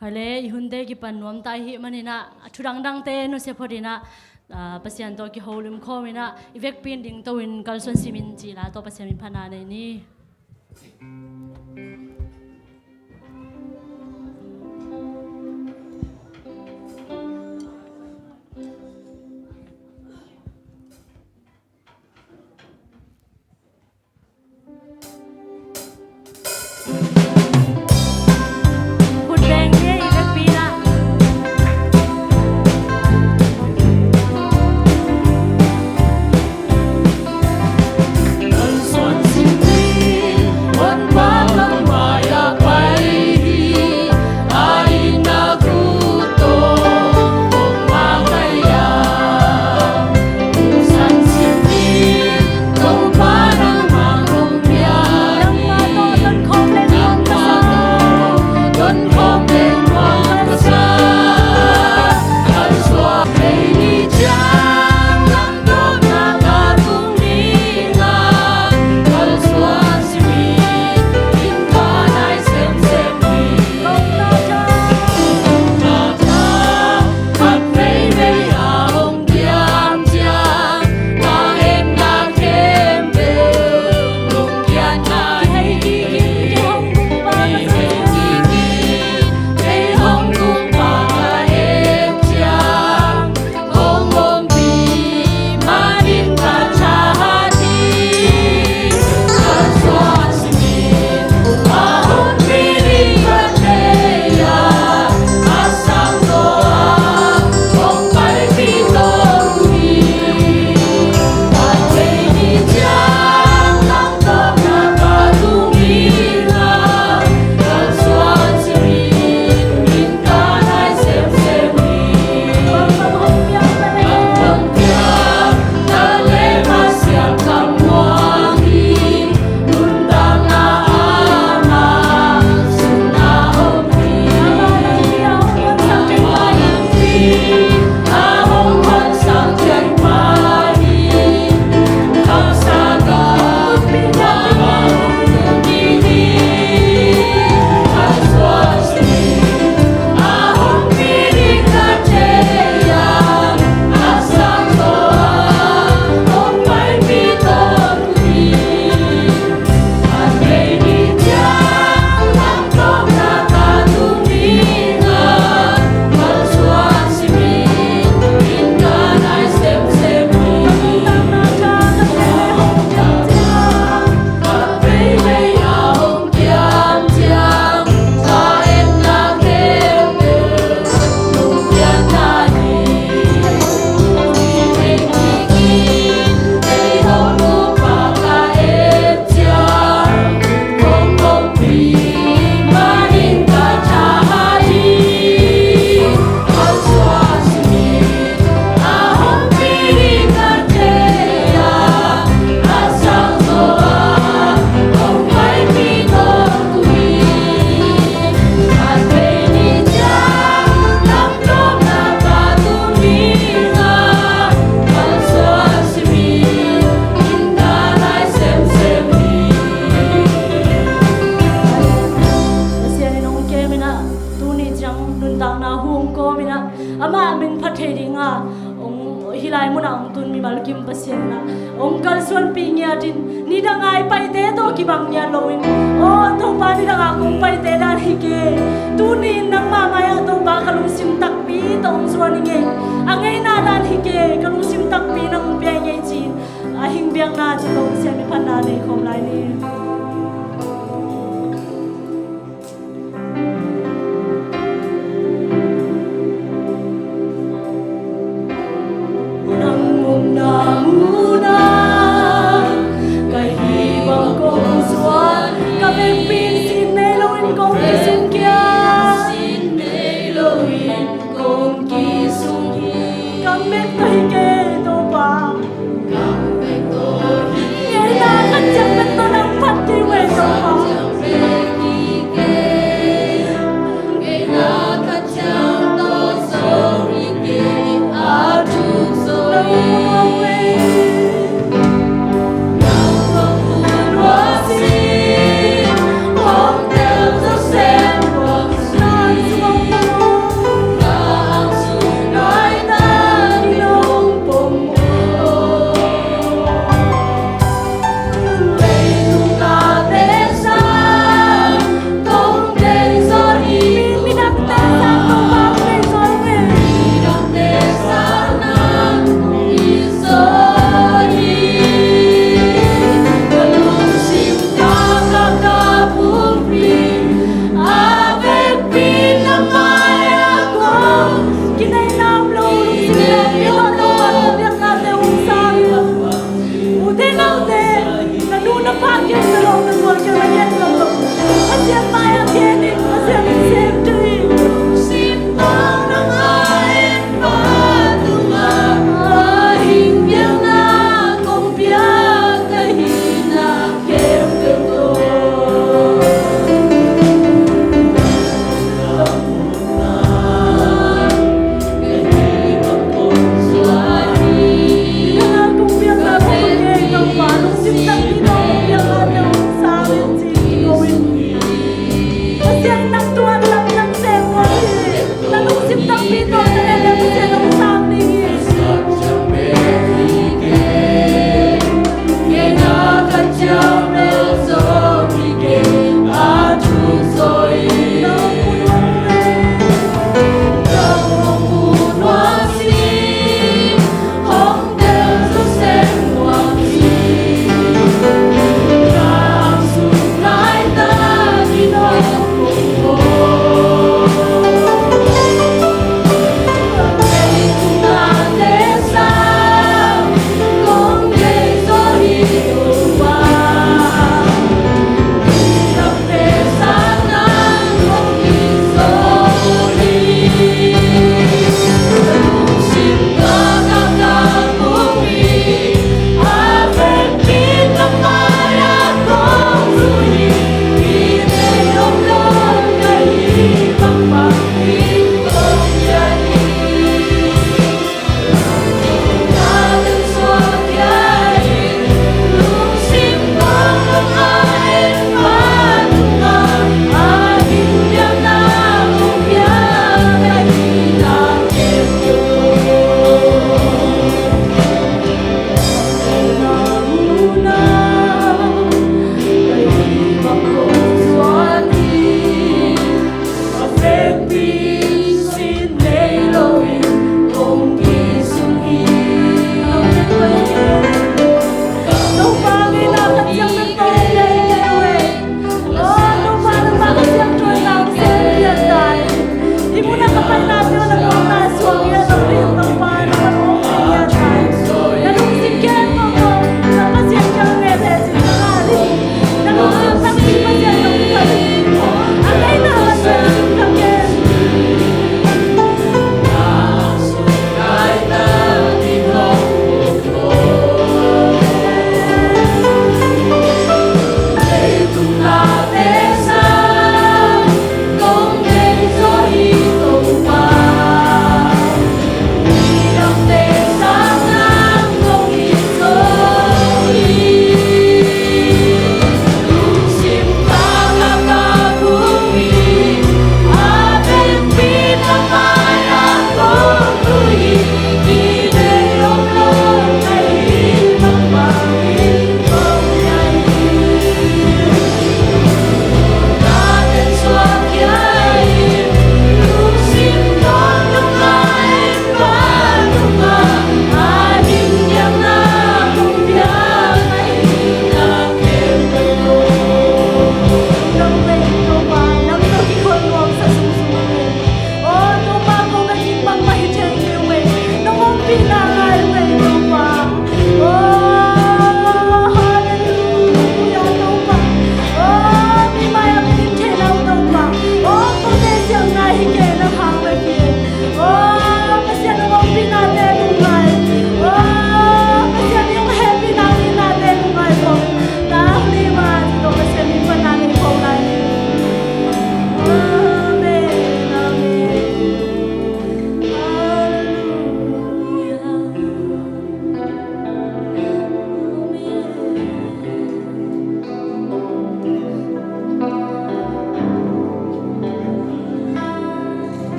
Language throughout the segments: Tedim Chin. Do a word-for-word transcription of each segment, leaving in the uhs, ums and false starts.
Phale, i hunte kipan nuam ta ahih manin ah, a thu dangdangte nusia phot in ah, aa, Pasian tawh kiho limkhawm in ah, i vekpi in dingto in kalsuan simin cih la tawh Pasian min phatna nei ni. Pasian in hong kem in ah, tuni ciang nuntakna hong kawm in ah, amah min phat thei ding a, hong, hih lai mun ah hong tun mimal kim Pasian in ah hong kalsuanpih ngiat in, nidang a i paite tawh kibang ngiat loin, aw Topa, nidang a kong paite dan hi kei. Tuni in nangmah mai-ah Topa, ka lungsim takpi tawh hong zuan ing ei. A ngeina dan hi kei, ka lungsim takpi nang hong pia ing ei ci-in, a hing biakna ci tawh Pasian min phatna nei khawm lai ni. Nang omna munah ka hih bang kong zuan, ka vekpi in sin nei loin kong kisung khia. Sin nei loin kong kisung hi. Ka mek tawh hi kei Topa. Ngeina khat ciang bek tawh nang phat kei ve Topa.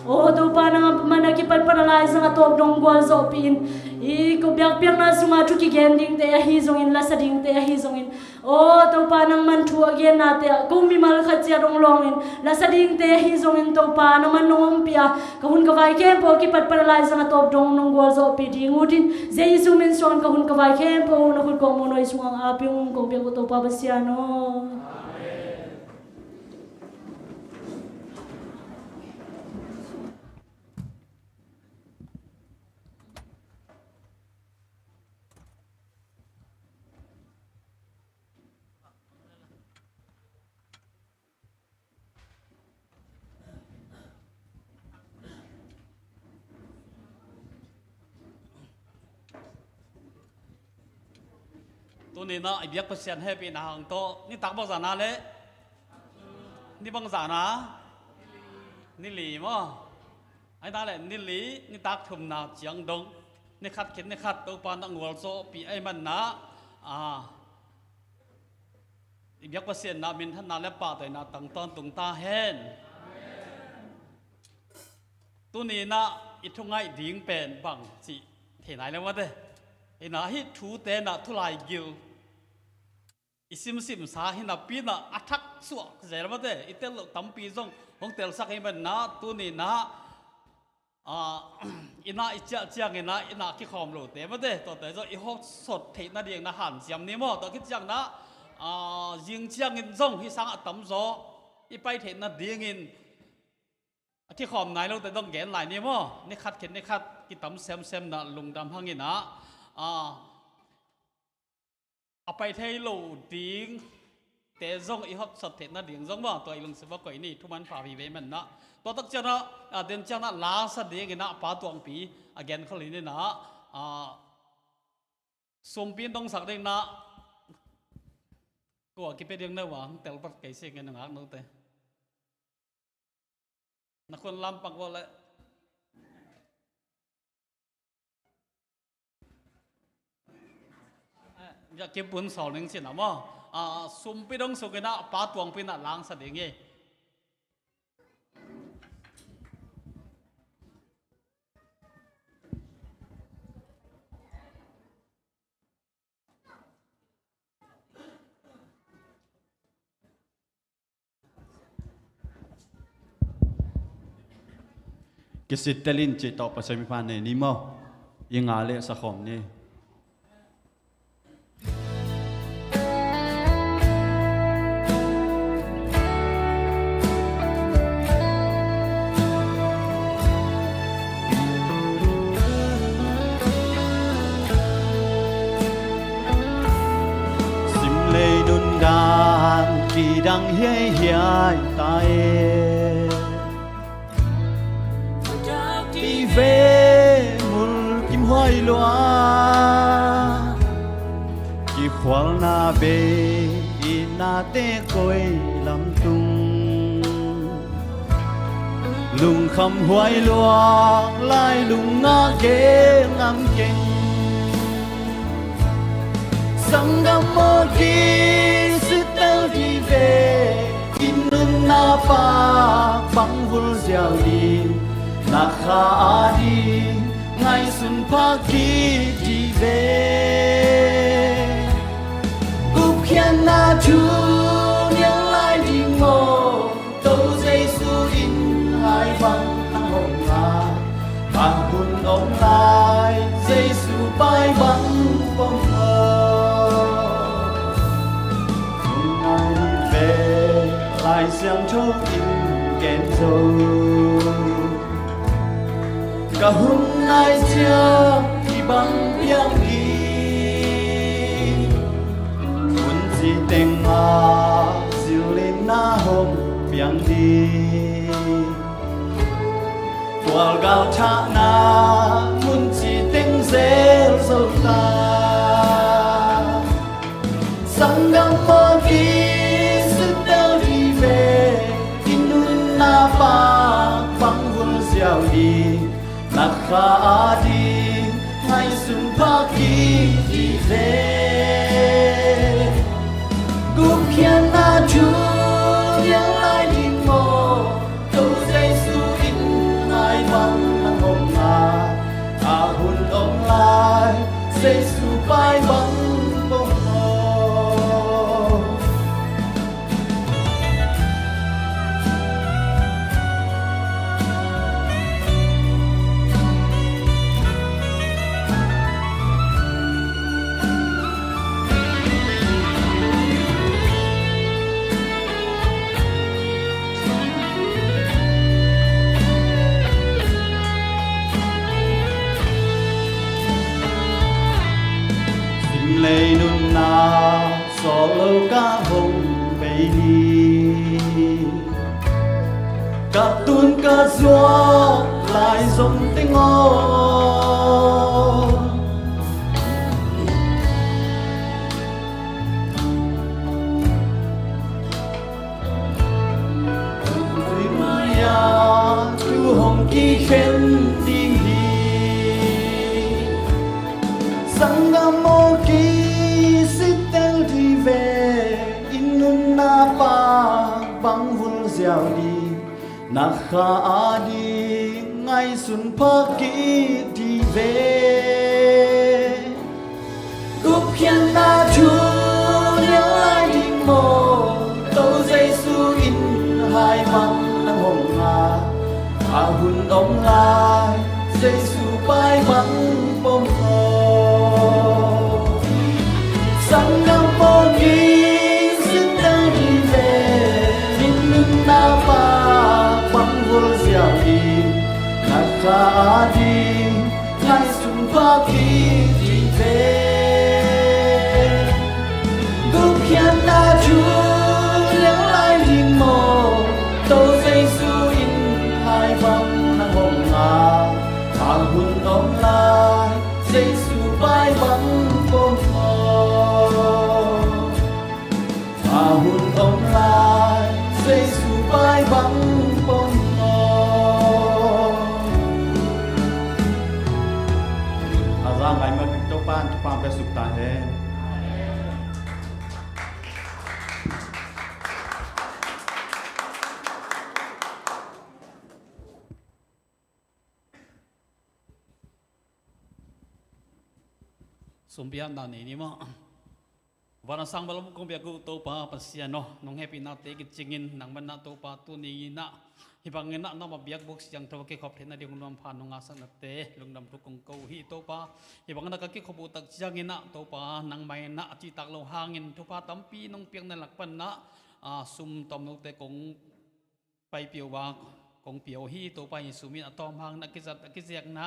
Aw Topa, nang a man a kipatpat a laizang a tawp dong gualzawhpih in. I ko biakpiakna sungah thu kigen dingte ahi zongin, lasa dingte ahi zongin, aw Topa, nang man thu a gennate ah ko mimal khat ciat hong lawngin, lasa dingte ahi zongin Topa, nang man nong ompih a, ka hun ka vai khempeuh a kipatpat a laizang a tawp dong nong gualzawhpih ding utin, Jesu min suangin ka hun ka vai khempeuh na khut kong munawi sungah a piung kong piak uh Topa Pasian aw. Tuni-in ah i biak Pasian hehpihna hang tawh nitak bangzah na le, ni bangzah na, ni li maw? Ahi na le ni li, nitak thumna ciang dong, ni khat khit ni khat Topa na gualzawhpih ahih manin ah, a, i biak Pasian na minthanna le pahtawina tang tawntung ta hen. Tuni-in ah i thungaih ding pen bang cih thei nai lo mate. Hi na, hih thute na thulaigil i simsimsa hi napi-in ah a thak suak zel mate. I tel loh tampi zong hong telsak ahih manin ah tuni-in ah, a, i na i ciah ciangin ah i na kikhawm lote mate, tuate zong i hawksot theih nading na hanciam ni maw? Tua khit ciangin ah, a, zing ciangin zong hih sangah tamzaw i pai theih nadingin a kikhawm nai lote dong gen lai ni maw? Ni khat khit ni khat kitam semsem na lungdam hangin ah, a, a pai thei lo dingte zong i hawksot theih nading zong maw? Tua i lungsim ah koih ni, thuman pha vive manin ah. Tua tak ciangin ah, a, den ciangin ah lasa dingin ah Pa Tuangpi a gen khol hi ni na, a, sumpi in dongsak ding na, kua kipia ding na uh a, hong tel pat kei sih ngen a ngak note. Na khun lampak vawh leh. Eh, biakinn pun sawl ning cin a maw? A, sumpi dong sukin ah Pa Tuangpi in ah langsa ding hi. Kisittel in cih tawh Pasian mipha nei ni maw? I nga leh sa khawm ni. Sim lei nundan kidang hiaihiai ta e. Pi ve mulkim huai lua, kikhualna bei itnate koi lamtung. Lungkham huai luang lai lungah gel ngam keng. Sanggam maw, kisittel vive, i nunna pak bang vul ziau ding, na kha a ding ngaihsun phak kik vive. Gupkhiatna thu nial lai ding maw, To Jesu in hai bang hong ngai, a hun om lai Jesu pai bang pom lo. Hong ngai ve, Lai Siangtho in gen zo. Ka hun nai ciang kibang piang ding, hun citeng ah zillin na hong piang ding. Kualgal thahna mun citeng zel zo ta. Sanggam maw, kisittel vive, i nunna pak bang vul ziau ding, na kha a ding ngaihsun phak kik vive. Gupkhiatna thu nial lai ding maw, To Jesu in Lei nunna sawh lo ka hong bei ni. Ka tun ka zuak lai zong teng aw. Tuimaya thu hong kikhen ding hi. Sanggam aw, kisitel dih ve. I nunna pak bang vul ziau dih. Na kha a ding ngaihsun phak kik dih ve. Gupkhiatna thu liang lai ding maw? To Jesu in hai bang nang hong ngak. A hun om lai Jesu pai bang pom aw. Sanggam aw, kisitel dih ve. I nunna pak bang vul ziau dih. Na kha a ding ngaihsun phak kik dih ve. Gupkhiatna thu liang lai ding maw? To Jesu in hai bang nang hong ngak. A hun om lai Jesu pai bang pom aw. A hun om lai Jesu pai bang pom aw. A za ngai ma Topa in thupha hong pia suk ta hen. Sumpiakna nei ni maw? Van a sang bang lam kong biak uh Topa Pasian aw, nong hehpihnate kicingin nangmah in ah Topa tuni in ah hih bangin ah nangmah biakbuk siangtho a kikhop theihna ding hong nuampha nong ngahsaknate lungdam thu kong ko hi Topa. Hih bangin ah ka kikhop uh tak ciangin ah Topa nangmah in ah a cihtak loh hangin thupha tampi nong piakna lak panin ah, a, sum tawm note kong paipih uh a kong pia uh hi Topa. Hih sum in a tawm hangin a kizat a kiziakna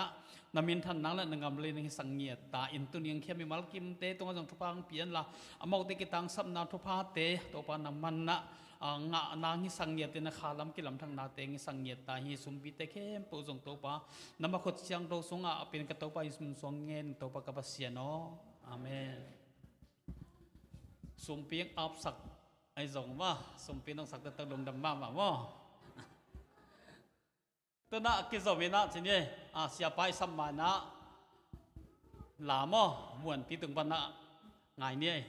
na minthan nang le na ngam le nang hi sang ngiat ta in tuni a hong khia mimal kimte tungah zong thupha hong pia inla, amaute kitangsapna thuphate Topa nangmah in ah, a, ngahna hong hi sang ngiat in a khalam kilamdangna teng hi sang ngiat ta. Hih sumpite khempeuh zong Topa nangmah khut siangtho sungah a pen ka Topa Jesu min suang ngen Topa ka Pasian aw. Amen. Sumpi hong apsak ahi zong maw, sumpi hong sak taktak lungdam mahmah maw. Tu-in ah kizom in ah ci ni, a, siapa i sam ma-in ah la maw, muanpi tung pan ah ngai ni.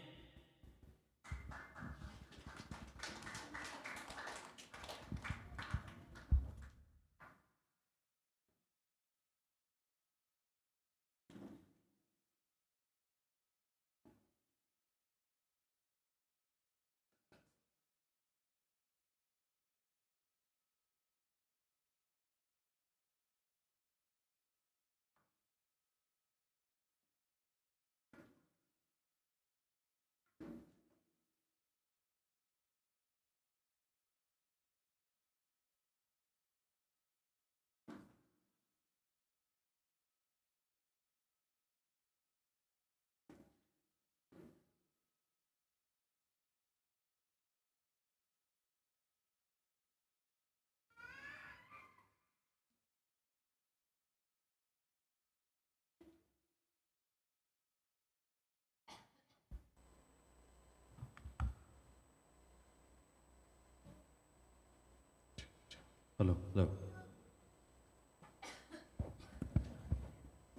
Hello, hello.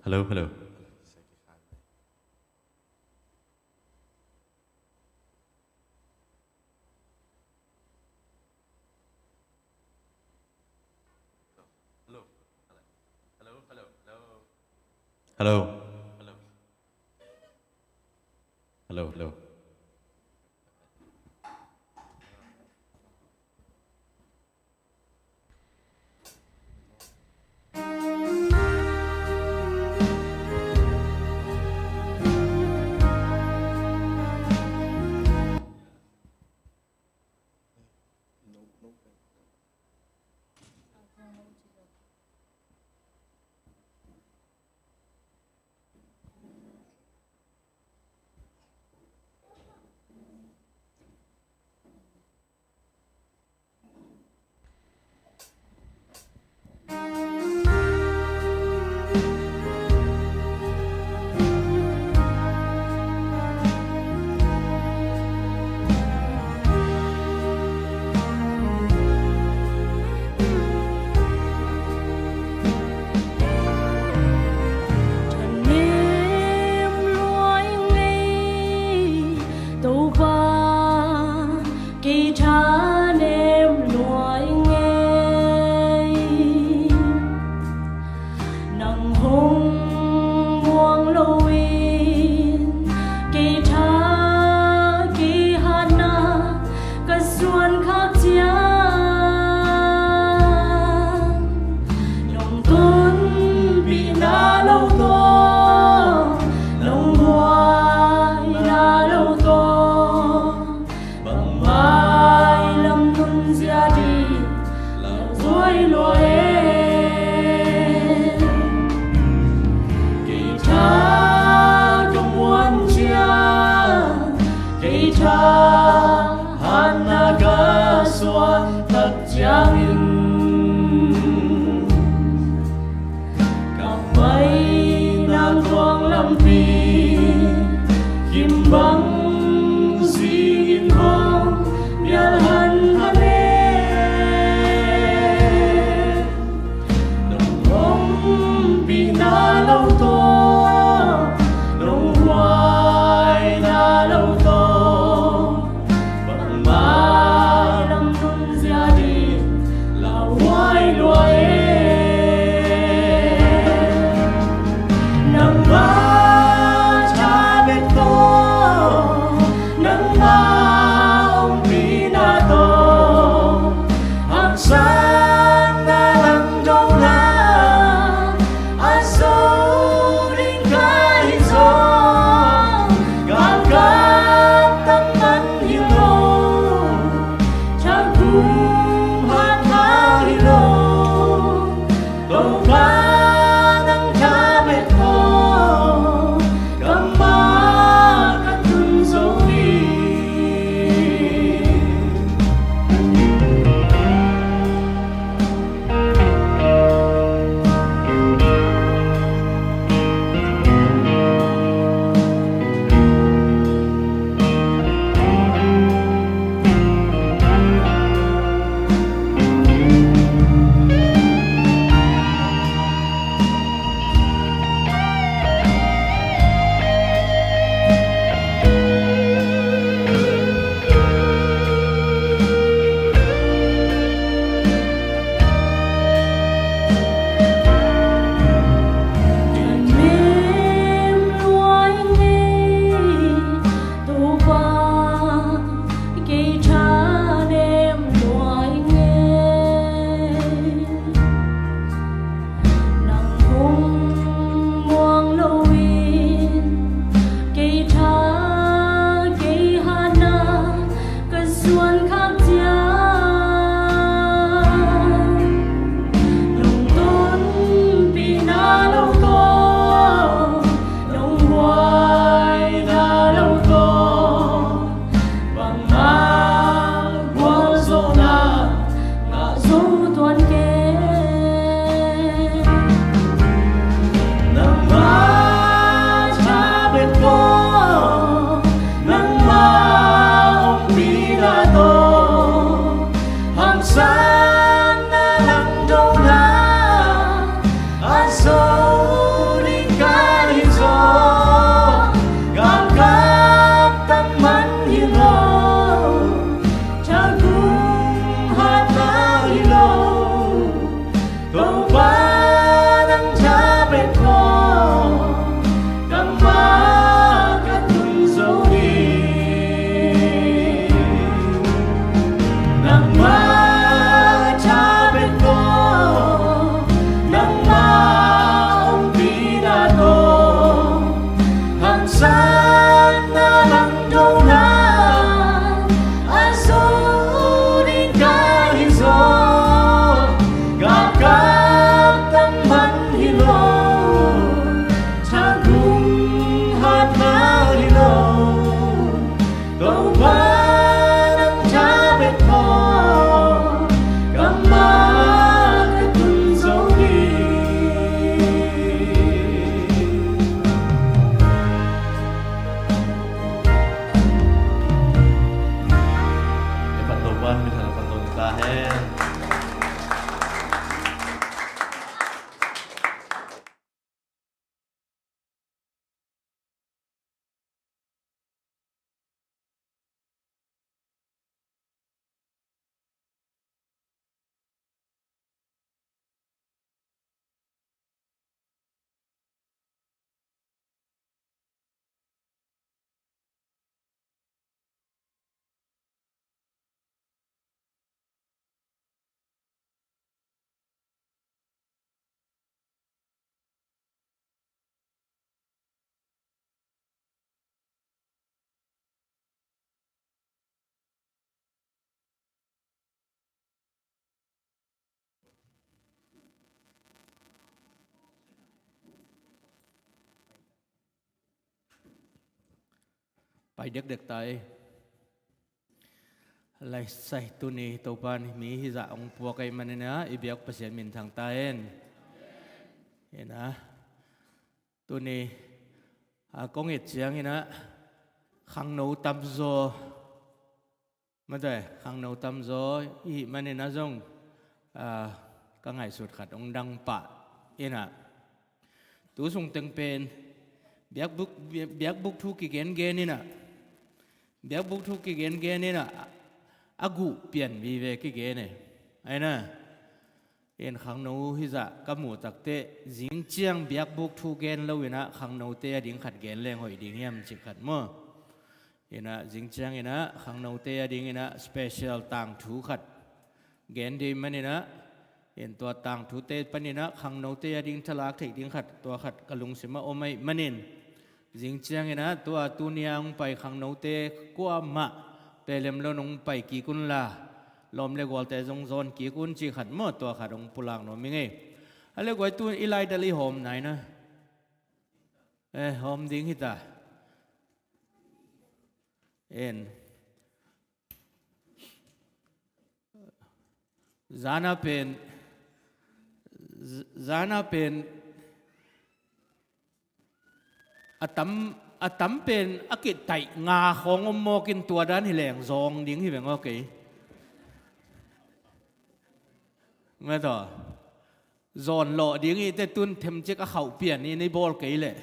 Hello, hello. Hello. Hello. Hello. Hello. Hello, hello. Topa nang tha bek tawh ka mah ka tun zo ding. Nang hong muang loin kei tha, kei hatna ka suan khak ciang, nong tonpihna lo tawh, nong huaina lo tawh, bangmah gualzawhna ngah zo tuan kei. Nangmah tha bek tawh, nangmah ompihna tawh, haksatna langdona a zo ding ka hi zaw, galkap tang man hi lo, thagum hatna hi lo, Topa nang tha bek tawh ka mah ka tun zo ding. Nangmah tha bek tawh, nangmah ompihna tawh, haksatna langdona a zo ding ka hi zaw, galkap tang man hi lo, thagum hatna hi lo, Topa nang tha bek tawh ka mah ka tun zo ding. Topa min thang phat Topa hen. Pai dekdek ta ei. Laisai tuni Topa in mi hizah hong puak ahih manin ah i biak Pasian min thang ta hen. Hi na. Tuni a kong et ciangin ah khangno tamzaw, mate, khangno tamzaw i hih manin ah zong, ah, ka ngaihsut khat hong dang pah in ah, tu sung teng pen biakbuk, biakbuk thu kigengen in ah, biakbuk thu kigengen in ah, a guh pian vive kigen e. Ai na. In khangno hizah ka muh takteh zing ciang biakbuk thu gen lo in ah khangnote a ding khat gen leng hoih ding hiam cih khat maw? In ah zing ciang in ah khangnote a ding in ah special tangthu khat gen ding manin ah, in tua tangthute panin ah khangnote a ding thalak theih ding khat, tua khat ka lungsim ah om ahih manin, zing ciangin ah tua tuni a hong pai khangnote kuamah pelem lo nong pai kik unla, lawm le gualte zong zawn kik un cih khat maw, tua khat hong pulak nuam ing ei. Hale guai, tu i laidal i hawm nai na. Eh, hawm ding hi ta. En. Zana pen, z-, zana pen a tam, a tam pen a kitaih nga khawng om mawkin tua dan hi leng zawng ding hi veng aw kei. Nga taw. Zawn lawh ding i te tun themcik a khauh pian i nei bawl kei leh.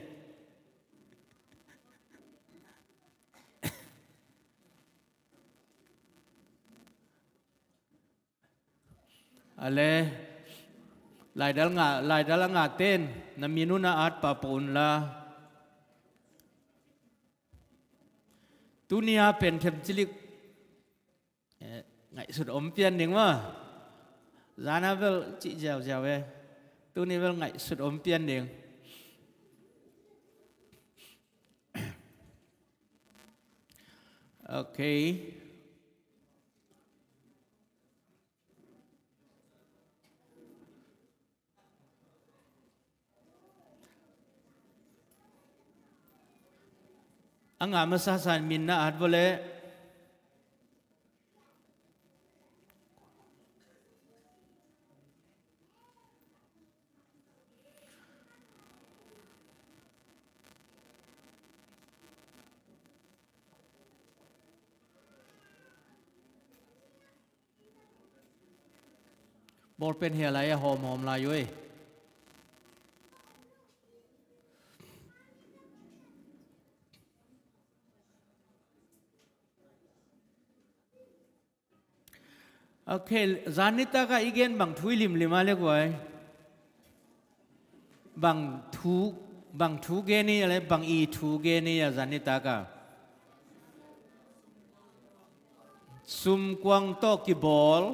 Ale, laidal nga, laidal a nga ten na minun a at pah pah un la. Tunia pen themcilik, eh, ngaihsut om pian ding maw. Zana bel cih ziauziau e. Tuni bel ngaihsut om pian ding. Okay. A ngah masa san min na at vawleh. Bawlpen hia lai a hawmhawm lai uh ei. Okay, zan nitak a i gen bang thu i limlim a le guai. Bang thu, bang thu gen i a le bang i thu gen i a zan nitak a. Sumkuang tawh kibawl.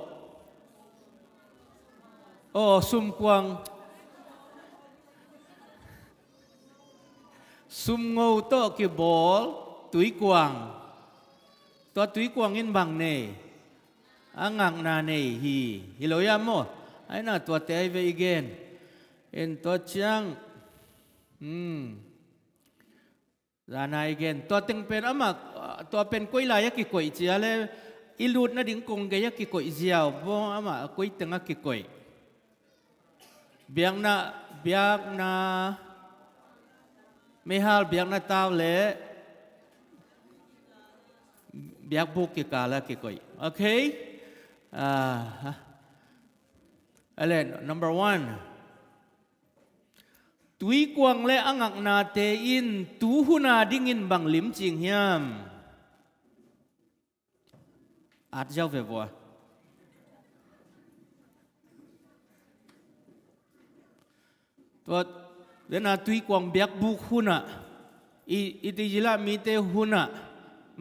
Aw, sumkuang. Sumngo tawh kibawl tuikuang. Tua tuikuang in bang nei? A ngakna nei hi. Hi lo ia maw? Aina tuate ai ve i gen. En tua ciang. Hmm. Zana i gen. Tua teng pen amah, tua pen koi lai a kikoih cia le i lutna ding kong gei a kikoih ziau bo amah a koi teng a kikoih. Biakna, biakna, meihal biakna tau le biakbuk kikal a kikoih. Okay? Ah, ale, number one. Tuikuang le a ngaknate in tuhuna dingin bang limcing hiam? At ziau ve vua. Tua, dena tuikuang biakbuk hunah, i, i tijila mite hunah,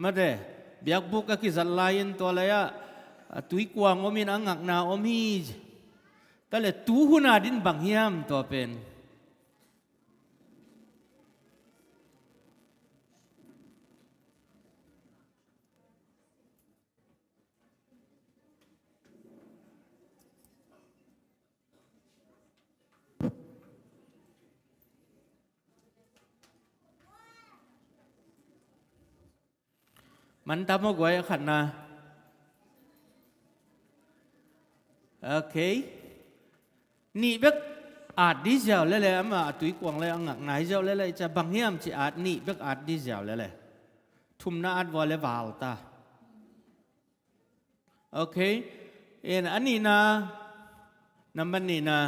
mate, biakbuk a kizat lai-in tua lai-ah, a tuikuang omin a ngakna om hi. Tale tuhuna din bang hiam tua pen? Man tam aw guai a khatna. Okay. Nih bek at di ziau lele, amah a tuikuang le a ngakna hi ziau lele, i cia bang hiam ci at nih bek at di ziau lele. Thumna at vua le val ta. Okay. En a nihna, nambat nihna.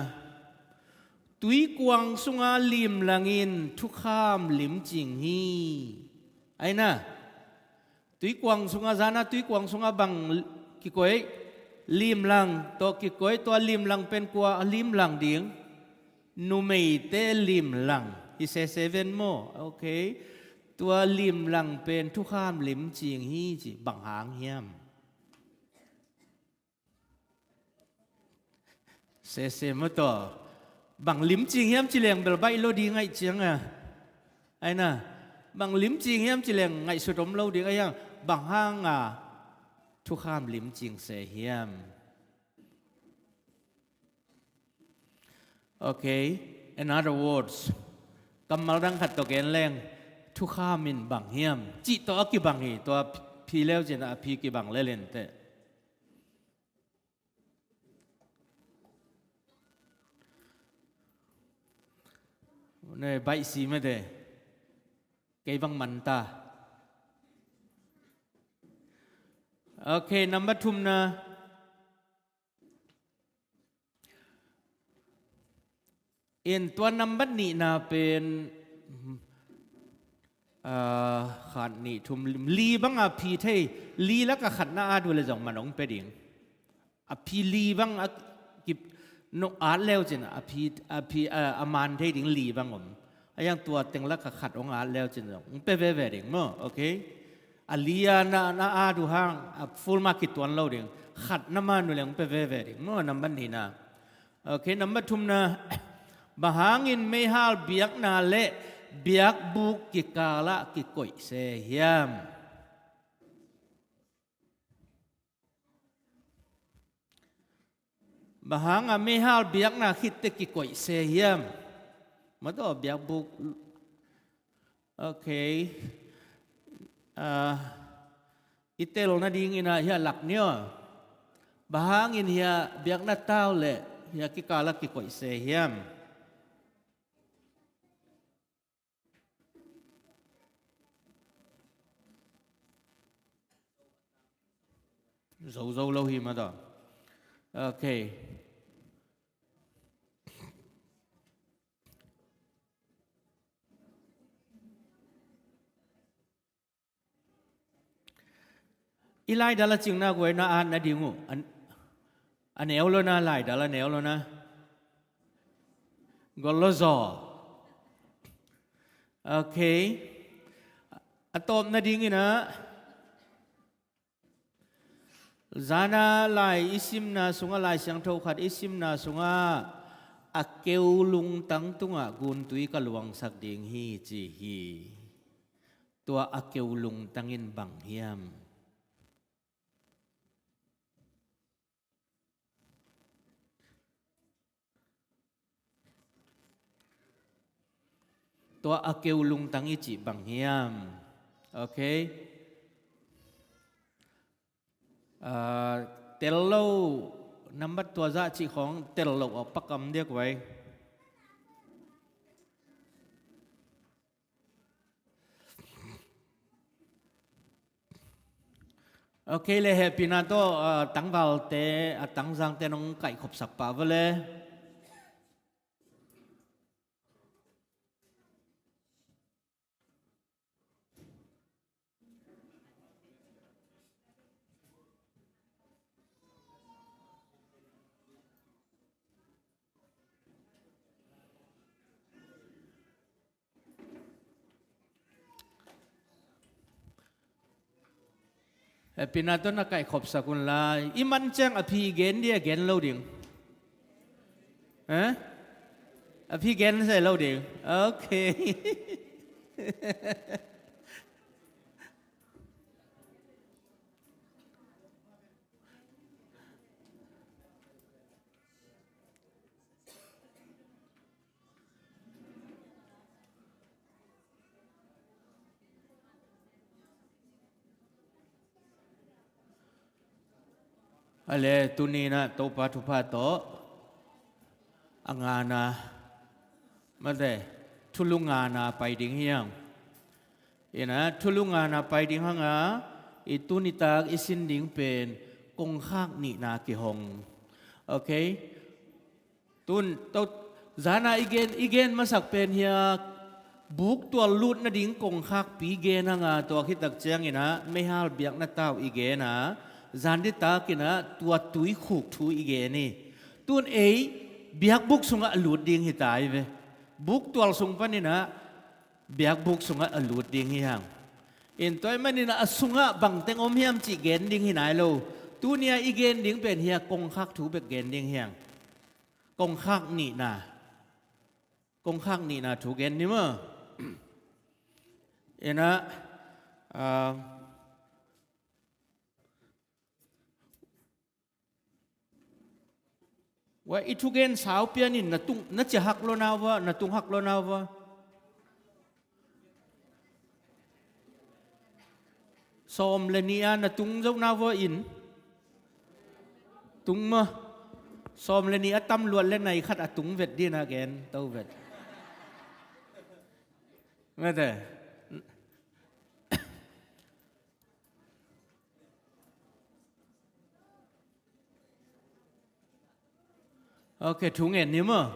Tuikuang sunga limlangin thukham limcing hi. Aina. Tuikuang sunga, zana tuikuang sunga bang kikoih? Limlang tawh kikoih, tua limlang pen kua a limlang ding? Numeite limlang. Hi sese ven maw? Okay. Tua limlang pen thukham limcing hi ci, bang hang hiam? Sese maw taw. Bang limcing hiam ci leng bel baih lo ding aih cianga. Aina. Bang limcing hiam ci leng ngaihsut om lo ding aih hiam. Bang hanga thukham limcing se hiam? Okay, in other words, kammal dang khat tawh gen leng, thukham in bang hiam cih tawh a kibang hi, tua phi leu cin a phi kibang lel inteh. Ne baih si mete. Kei bang man ta. Okay, number thumna. In tua number nihna pen, ah, khat nih thum li banga phi thei, li laka khatna at uh le zong man hong pia ding. A phi li bang a kip no at leu cin a phi, a phi, a, a man thei ding li bang om. A yang tua teng laka khat hong at leu cin zong hong pia veve ding maw, okay? A li a na, na at uh hang a full mark kituan lo ding. Khatna man uh le hong pia veve ding maw, number nihna. Okay, number thumna. Bang hangin meihal biakna le biakbuk kikalah kikoih se hiam? Bang hanga meihal biakna khitte kikoih se hiam? Mataw biakbuk. Okay. Ah, i tel nadingin ah hiah lak ni aw. Bang hangin hiah biakna tau le hiah kikala kikoih se hiam? Zo zo lo hi mataw. Okay. I laidal a cingna guai na at nading uh. A neu lo na, laidal a neu lo na. Gol lo zaw. Okay. A tawp nadingin ah, zana lai i simna sungah, Lai Siangtho khat i simna sungah, a keu lungtang tungah guntui ka luangsak ding hi ci hi. Tua a keu lungtang in bang hiam? Tua a keu lungtang i cih bang hiam? Okay. Ah, tel lo, nambat tua zah cih khawng tel lo a pakam diak vai. Okay, le hehpihna tawh, ah, tangvalte, a tangzangte nong kaihkhopsak pah vele. Hehpihna tawh na kaihkhopsak un la, i man ciang a phi gen dia gen lo ding. Eh? A phi gen se lo ding. Okay. Ale, tuni-in ah Topa thupha tawh a ngana, mate, thulu ngana pai ding hi hang. Ina, thulu ngana pai ding hanga, i tuni tak i sin ding pen kongkhak nihna kihong. Okay? Tun, to, zana i gen, i gen masak pen hia, buktual lut nading kongkhakpi gen hanga, tua khitak ciangin ah, meihal biakna tau i gen a, zan ditakin ah, tua tuikhuk thu i gen hi. Tun ei, biakbuk sungah a lut ding hi ta hi ve. Buktual sung panin ah, biakbuk sungah a lut ding hi hang. In tua ahih manin ah a sungah bangteng om hiam cih gen ding hi nai lo. Tuni-a i gen ding pen hia kongkhak thu bek gen ding hi hang. Kongkhak nihna. Kongkhak nihna thu gen ni maw. Ina, ah, Ua, i thugen sau pianin na tung, na cia hak lo nau va, na tung hak lo nau va. Sawm le nih a na tung zo nau va in. Tung ma. Sawm le nih a tam luat le nai khat a tung vet dina gen to vet. Mate. Ok, thu ngen ni maw.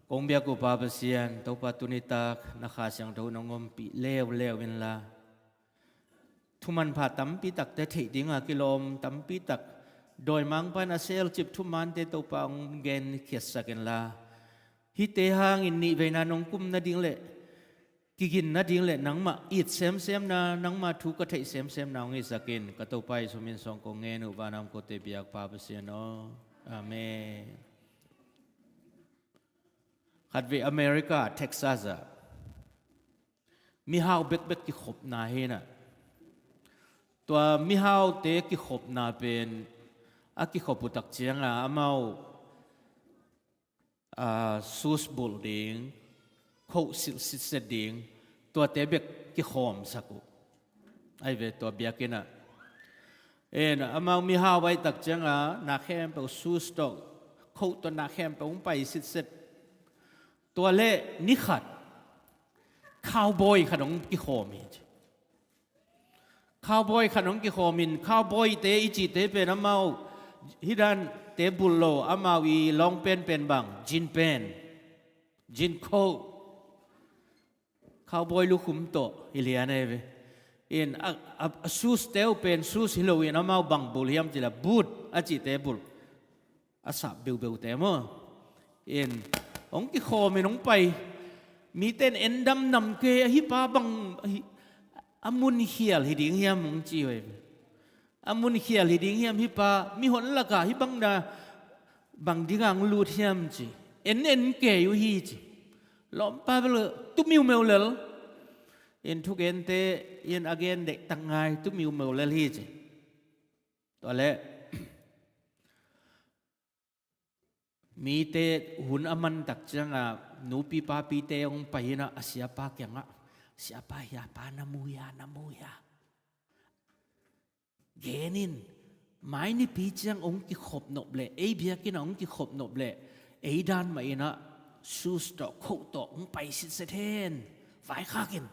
Kong biak uh Pa Pasian, Topa tuni tak na Kha Siangtho nong ompih leuleu inla, thumanpha tampi takte theih dinga kilawm tampi tak dawimangpa in a selcip thumante Topa hong gen khiatsak inla, hihte hangin nihveina nong kum nading le kigin nading le nangmah it semsemna, nangmah thu ka theih semsemna hong hisak in, ka Topa Jesu min suang kong ngen uh, vanam kote biak Pa Pasian aw. Amen. Khatvei America Texas ah mihau bekbek kikhopna hi na. Tua mihaute kikhopna pen a kikhop uh tak cianga amau, ah, shoes bulh ding, coat silh sitset ding, tuate bek kikhawmsak uh. Ai ve tua biakinn ah. En, amau mihau ahih tak cianga na khempeuh shoes tawh coat tawh na khempeuh hong pai sitset. Tua le ni khat cowboy khat hong kikhawm hi ci. Cowboy khat hong kikhawm in, cowboy te i cihte pen amau hih dante bulh lo, amau i lawng penpen bang, jean pant, jean coat. Cowboy lukhum tawh hi lian ei ve. In a, a, a shoes te uh pen shoes hi lo in amau bang bulh hiam cih leh boot a cihte bulh. A sap beubeute maw. In hong kikhawm in hong pai. Mite in en damdam kei a, hih pa bang hi, a mun khial hi ding hiam hong ci uh ei ve. A mun khial hi ding hiam hih pa, mihon lakah hih bang na bang dinga hong lut hiam ci. En en kei uh hi ci. Lawmpa bel tumiu meu lel. In thugente in a gen deihtak ngai, tumiu meu lel hi ci. Tua leh mite hun a man tak cianga nupi papite hong pai inah a siapa kiangah, "Siapa, hia pa na mu hia, na mu hia? Gen in, mai nipi ciang hong kikhop nop leh, ei biakinn ah hong kikhop nop leh, ei dan mah inah shoes tawh coat tawh hong pai sitset hen, vaikhak in."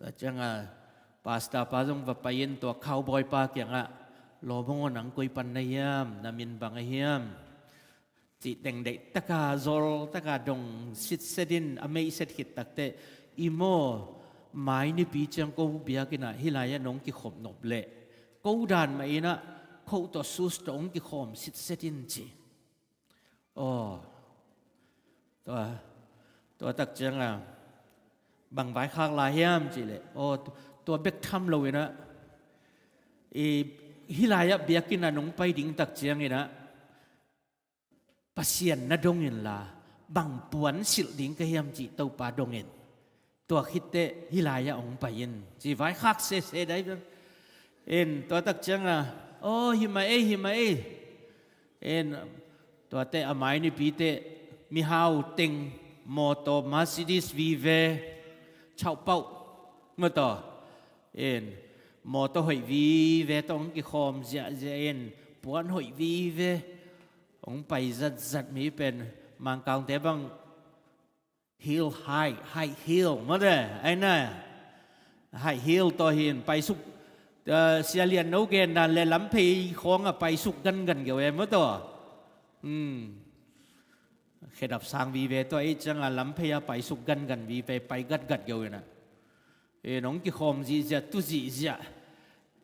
Tua cianga pastor pa zong va pai in tua cowboy pa kiangah, "Lawm aw, nang koi pan na hiam, na min bang a hiam?" Cih teng deihtaka, zoltaka dong sitset in a meihset khit takteh, "I maw, mai nipi ciang ko biakinn ah hih lai-ah nong kikhop nop leh, ko dan mah inah coat tawh shoes tawh hong kikhawm sitset in," ci. Aw, tua, tua tak cianga bang vaikhak lai hiam cih leh, aw, tu-, tua bek tham lo inah, i, hih lai-ah biakinn ah nong pai ding tak ciang inah Pasian na dong inla, bang puan silh ding ka hiam cih Topa dong in. Tua khitteh hih lai-ah hong pai in ci, vaikhak sese dai bang. In tua tak cianga, "Aw, hi mah ei, hi mah ei." In tuateh a mai nipiteh mihau teng mawtaw Mercedes vive, chauhpauh mawtaw. In mawtaw hoih vive tawh hong kikhawm ziahziah in, puan hoih vive hong pai zatzat mi pen, Mangkangte bang heel, high, high heel mawte, ai na. High heel tawh hi in paisuk, ah, Sia Lian no gen dan le lamphei khawngah paisuk gangan geu e mawtaw. Hmm. Khedap sang vive tawh ei cianga lamphei ah paisuk gangan vive, pai gatgat geu inah. In hong kikhawm zihziah, tu zihziah.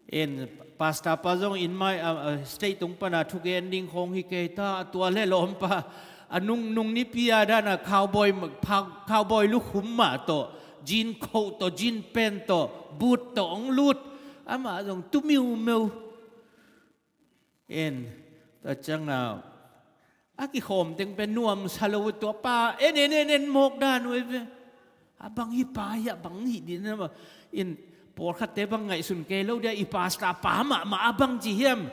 In pastor pa zong in mai, a, a, stage tung pana thugen ding khawng hi kei ta, tua le lawmpa a nungnung nipi a dana cowboy, pha-, cowboy lukhum mah tawh, jean coat tawh, jean pant tawh, boot tawh hong lut. Amah zong tumiu meu. En, tua cianga a kikhawm teng pen nuamsa lo uh, tua pa en en en en mawk dan uh ei ve. A bang hih pa hiah bang hih ding na mah. In pawlkhatte bang ngaihsun kei lo dia, i pastor pa mahmah a bang ci hiam?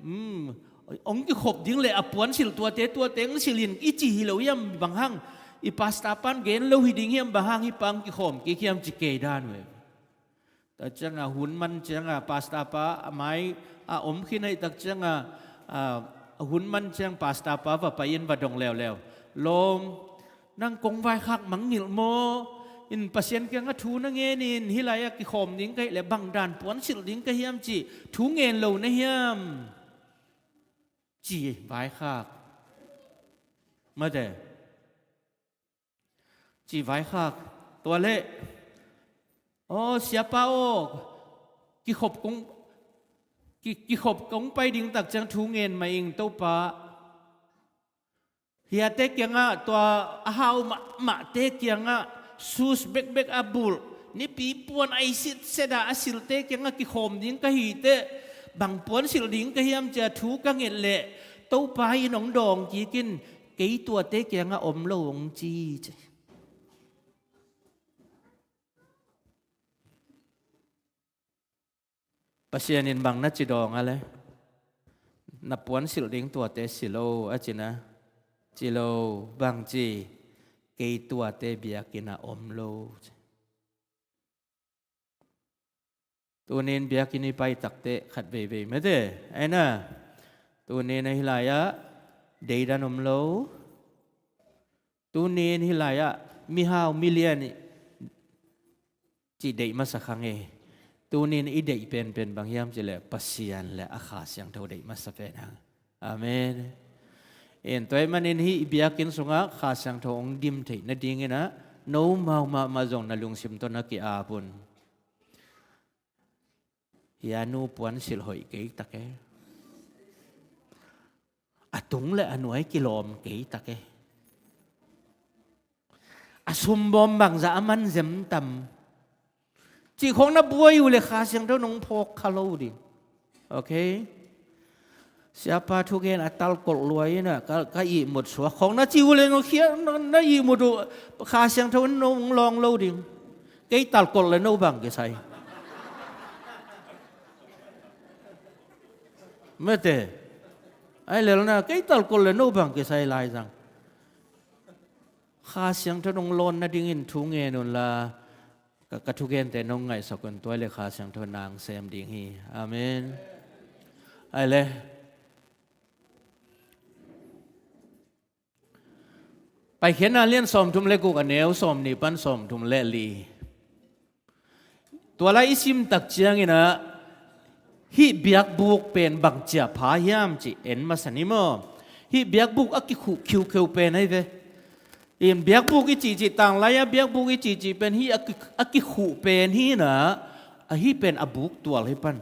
Hmm, Hong kikhop ding le a puansilh tuate, tuate hong silh in i ci hi lo hiam bang hang? I pastor pan gen lo hi ding hiam bang hang hih pa hong kikhawm kik hiam ci kei dan uh e. Tak ciangah hun man ciangah pastor pa a mai a om khin ahih tak ciangah, a, a hun man ciang pastor pa va pai in va dong leuleu. Lawm, nang kong vaikhak mangngilh maw? In Pasian kiangah thu na ngen in hih lai-ah kikhawm ding ka hih leh bang dan puansilh ding ka hiam cih thu ngen lo na hiam? Ci vaikhak. Mate. Ci vaikhak. Tua leh, aw siapa aw, kikhop kong, ki, kikhop kong pai ding tak ciang thu ngen mah ing Topa. Hiate kiangah tua a hau mahmahte kiangah sus bekbek a bulh, nipi puan ai sitset a a silhte kiangah kikhawm ding ka hi teh bang puansilh ding ka hiam cia thu ka nget leh Topa in hong dawng kik in, kei tuate kiangah om lo hong ci ci. Pasian in bang na ci dawng a le, na puansilh ding tuate si lo a ci na, ci lo, bang ci, kei tuate biakinn ah om lo ci. Tunin biakinn i pai takteh khat veivei mate, aina. Tunin a hih lai-ah deidan om lo. Tunin hih lai-ah mihau milian i cih deih masa kha ngei. Tunin i deih penpen bang hiam cih leh Pasian le a Kha Siangtho deih masa pen hang. Amen. En, tua ahih manin hih i biakinn sungah Kha Siangtho hong dim theih nadingin ah no mau mahmah zong na lungsim tawh na ki-ap un. Hih a nu puansilh hoih kei tak e. A tung le a nuai kilawm kei tak e. A sumbawm bangzah a man zem tam. Cih khawng na buai uh le Kha Siangtho nong phawk kha lo ding. Okay? Siapa thugen a talkolh luai in ah ka, ka ihmut suak khawng na ci uh le nong khia, na, na ihmut uh Kha Siangtho in nong lawng lo ding. Kei talkolh le no bang kisai. Mate. Ai lel na, kei talkolh le no bang kisai lai zang. Kha Siangtho nong lawn nadingin thu ngen un la, ka, ka thugente nong ngaihsak un, tua le Kha Siangtho nang sem ding hi. Amen. Ai le. Paikhiatna lian sawmthum le guk a neu sawmnih pan sawmthum le li. Tua lai i sim tak ciangin ah hih biakbuk pen bang cia pha hiam cih en masa ni maw? Hih biakbuk a kikhuh khiukheu pen ahi ve. In biakbuk i cihcih, tanglai-a biakbuk i cihcih pen hih a ki, a kikhuh pen hi in ah, a hih pen a buk tual hi pan.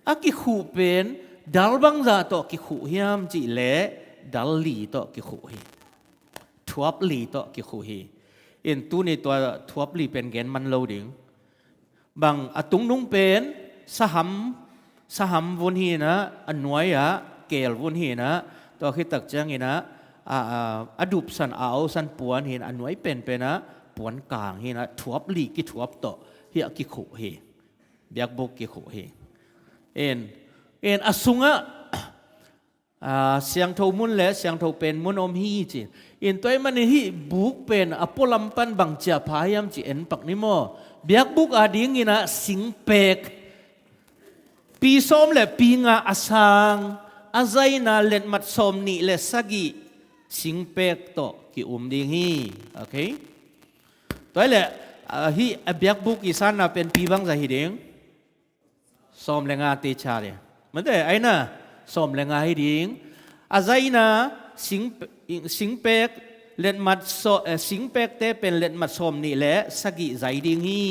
A kikhuh pen dal bangzah tawh kikhuh hiam cih leh dal li tawh kikhuh hi. Thuap li tawh kikhuh hi. In tuni tua thuap li pen gen man lo ding. Bang a tungnung pen saham, saham vun hi in ah, a nuai-ah keel vun hi in ah, tua khit tak ciangin ah, a, a, a dupsan, a ausan puan hi in ah, a nuai penpen ah puan kang hi in ah, thuap li kithuap tawh hih a kikhuh hi. Biakbuk kikhuh hi. In, in a sungah, a, siangtho mun le siangtho pen mun om hi ci. In tua ahih manin hih buk pen a pualam pan bang cia pha hiam ci en pak ni maw? Biakbuk a dingin ah singpek, pi sawm le pi nga a sang, a zaina letmat sawmnih le sagih singpek tawh ki-um ding hi. Okay? Tua hi leh, a, hih a biakbuk i sanna pen pi bangzah hi ding? Sawm le nga te cha le. Mate, aina, sawm le nga hi ding. A zaina, sing, singpek, letmat saw, eh, singpekte pen letmat sawmnih le sagih zai ding hi.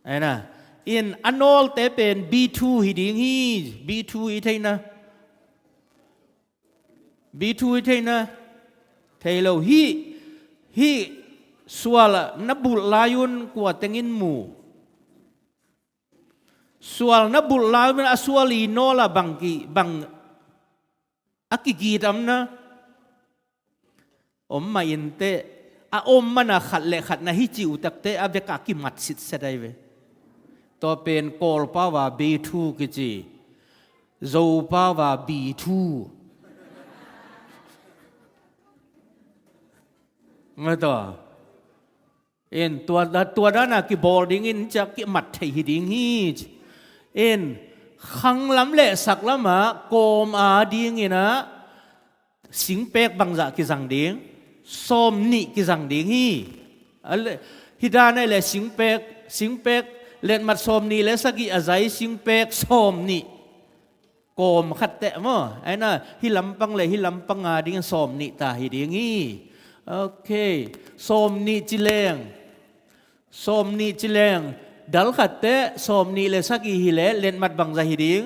Aina, in a nawlte pen B two hi ding hi, B two i theihna. B two i theihna, thei lo. Hih, hih sual na bulh lai-un kua tengin mu? Sual na bulh lai-un a sual i nawl ah bang ki, bang a kigit am na? Om mah inteh, a om man a khat le khat na hi ci uh takteh a vek a kimat sitset ahi ve. Tua pen Kawlpau a B two kici. Zopau a B two. Nga tawh. In tua, tua dana kibawl dingin ciah kimat thei hi ding hi. In khanglam le saklam ah kawm a dingin ah singpek bangzah kizang ding, sawm nih kizang ding hi. A le, hi dana le singpek, singpek letmat sawm nih le sagih a zai singpek sawm nih kawm khat teh maw. Aina hi lampang le hi lampang a dingin sawm nih ta hi ding hi. Ok. Sawm nih ci leng, sawm nih ci leng, dal khat teh sawm nih le sagih hi le letmat bangzah hi ding.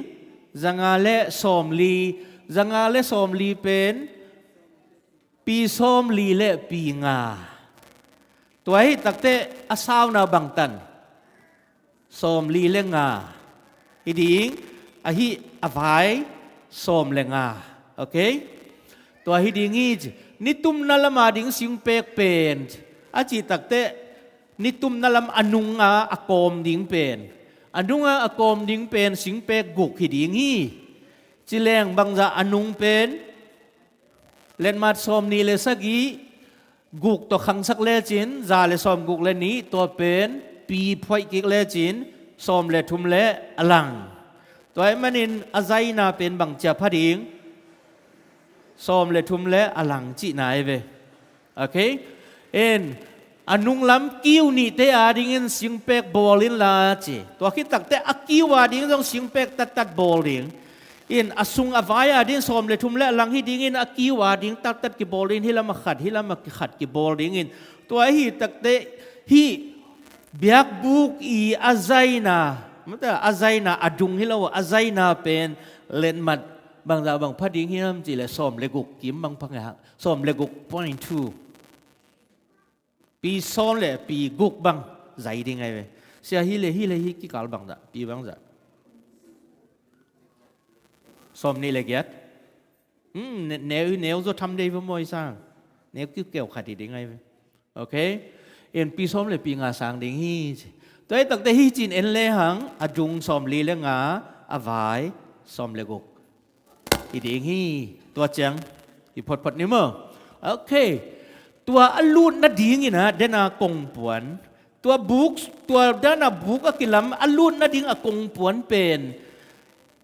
Zanga le sawm li, zanga le sawm li pen pi sawm li le pi nga. Tua hi takteh a sauna bangtan sawm li le nga hi ding, ahi a vai sawm le nga. Ok. Tua hi ding hi. Nitumna lama ding singpek pen a cih takteh nitumna lam a nunga a kawm ding pen, a nunga a kawm ding pen singpek guk hi ding hi. Ci leng bangzah a nung pen letmat sawm nih le sagih guk tawh khangsak lecin za le sawm guk le nih, tua pen pi phuaih kik lecin sawm le thum le a lang. Tua ahih manin a zaina pen bang ciah pha ding, sawm le thum le a lang cihna ahi ve. Ok. In a nunglam kiu nihte a dingin singpek bawl inla ci. Tua khit takteh a kiu a ding zong singpek tattat bawl ding. In a sung a vai a ding sawm le thum le a lang hi dingin a kiu a ding tattat kibawl ding, hi lam a khat, hi lam a khat kibawl dingin. Tua hi takteh hi biakbuk i a zaina, mata a zaina a dung hi lo, a zaina pen letmat bangzah bang pha ding hiam cih le sawm le guk kim bang pha ngai hang, sawm le guk point two. Pi sawm le pi guk bang zai ding ahi ve. Sia hi le hi le hi kikal bangzah, pi bangzah. Sawm nih le giat. Hmm, ne-, neu, neu zaw tham dei va mawi sang. Neu kiu keu khat hi ding ahi ve. Ok. In pi sawm le pi nga sang ding hi. Tua hi takteh hi cin en le hang a dung sawm li le nga, a vai sawm le guk hi ding hi. Tua ciang hi photphot ni maw. Ok. Tua a lut nadingin ah dena kongpuan, tua buk, tua dana buk a kilam a lut nading a kongpuan pen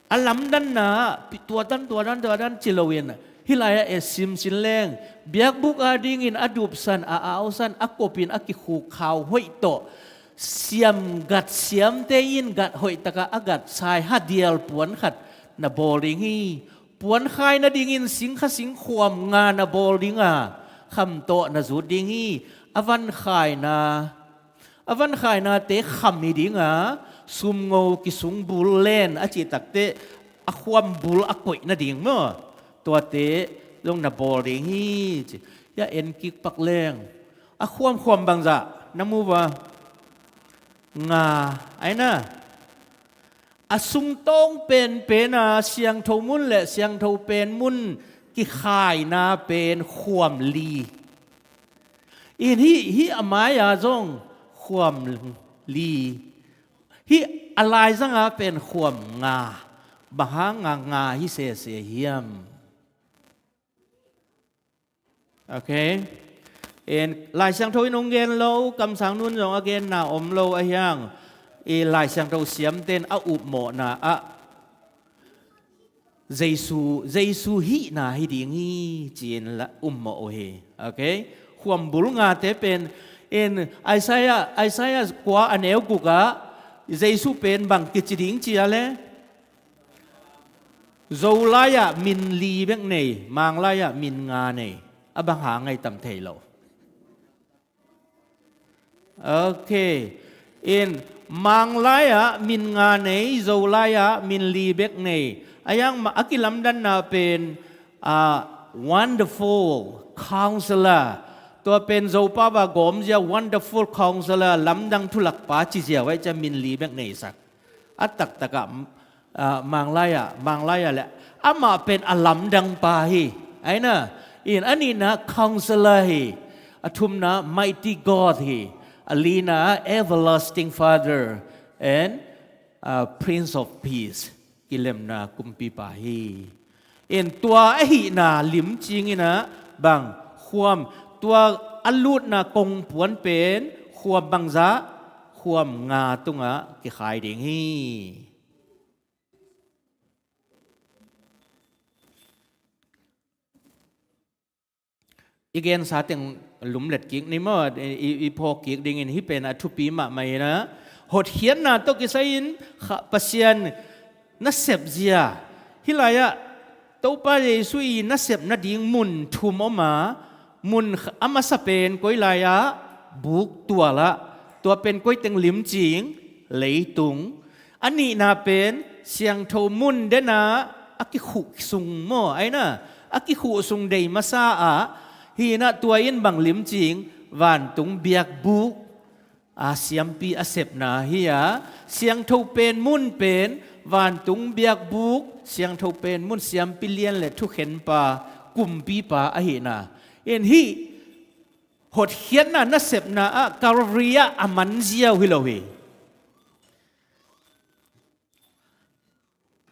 a lamdanna pi-, tua dan, tua dan, tua dan ci loin, hih lai-ah e simsin leng biakbuk a dingin a dupsan, a ausan, a kopin a kikhukkhau hoih tawh siam gat siamte in gat hoih takah a gat sai hadial puan khat na bawl ding hi. Puan khai nadingin singkha singkhuam nga na bawl dinga kham tawh na zut ding hi. A van khaina, a van khainate kham hi dinga sumngo kisung bul len a cih takteh a khuam bul a koih nading maw, tuate zong na bawl ding hi ci. Hia en kik pak leng a khuamkhuam bangzah na mu va? Nga aina. A sungtawng penpen a siangtho mun le siangtho pen mun kikhaina pen khuam li. In hih, hih a mai-a zong khuam li. Hih a laizanga pen khuam nga. Bang hanga nga hi sese hiam? Ok. In Lai Siangtho in hong gen lo, kamsang nun zong a genna om lo a hiang. I Lai Siangtho siamten a upmawhna ah Jesu, Jesu hihna hi ding hi ci-in la ummawh uh hi. Ok. Khuambul ngate pen in Isaiah, Isaiah kua a neu guk ah Jesu pen bang kici ding ci a le? Zolai-ah min li bek nei, Manglai-ah min nga nei. A bang hang ngai tam thei lo. Ok. In Manglai-ah min nga nei, Zolai-ah min li bek nei. A yang ma a kilamdanna pen, ah, Wonderful Counselor. Tua pen Zopau a gawmzia Wonderful Counselor, lamdang thulakpa cizia vai cia min li bek neisak. A taktakah, ah, Manglai-ah, Manglai-ah le amah pen a lamdang pa hi. Aina, in a nihna Counselor hi. A thumna Mighty God hi. A lina Everlasting Father and, ah, Prince of Peace. kilemna kumpipa hi. In tua ahihna limcing in ah bang khuam, tua a lutna kongpuan pen khuam bangzah, khuam nga tungah kikhai ding hi. I gensa teng lumlet kik ni maw, i, i, i phawk kik dingin hih pen a thupi mahmah in ah, hotkhiatna tawh kisai-in kha, Pasian nasep zia. Hih lai-ah Topa Jesu i nasep nading mun thum om a, mun kh-, a masa pen koi lai-ah, buktual ah, tua pen koi teng limcing, leitung. A nihna pen siangtho mun den ah a kikhuh sung maw, aina, a kikhuh sung dei masa ah, hi in ah tua in bang limcing, vantung biakbuk a siampi a sepna hi a, siangtho pen mun pen vantung biakbuk, siangtho pen mun siampi lian le thukhenpa, kumpipa ahihna. In hih hotkhiatna nasepna ah Calvary ah a man ziau hi lo hi.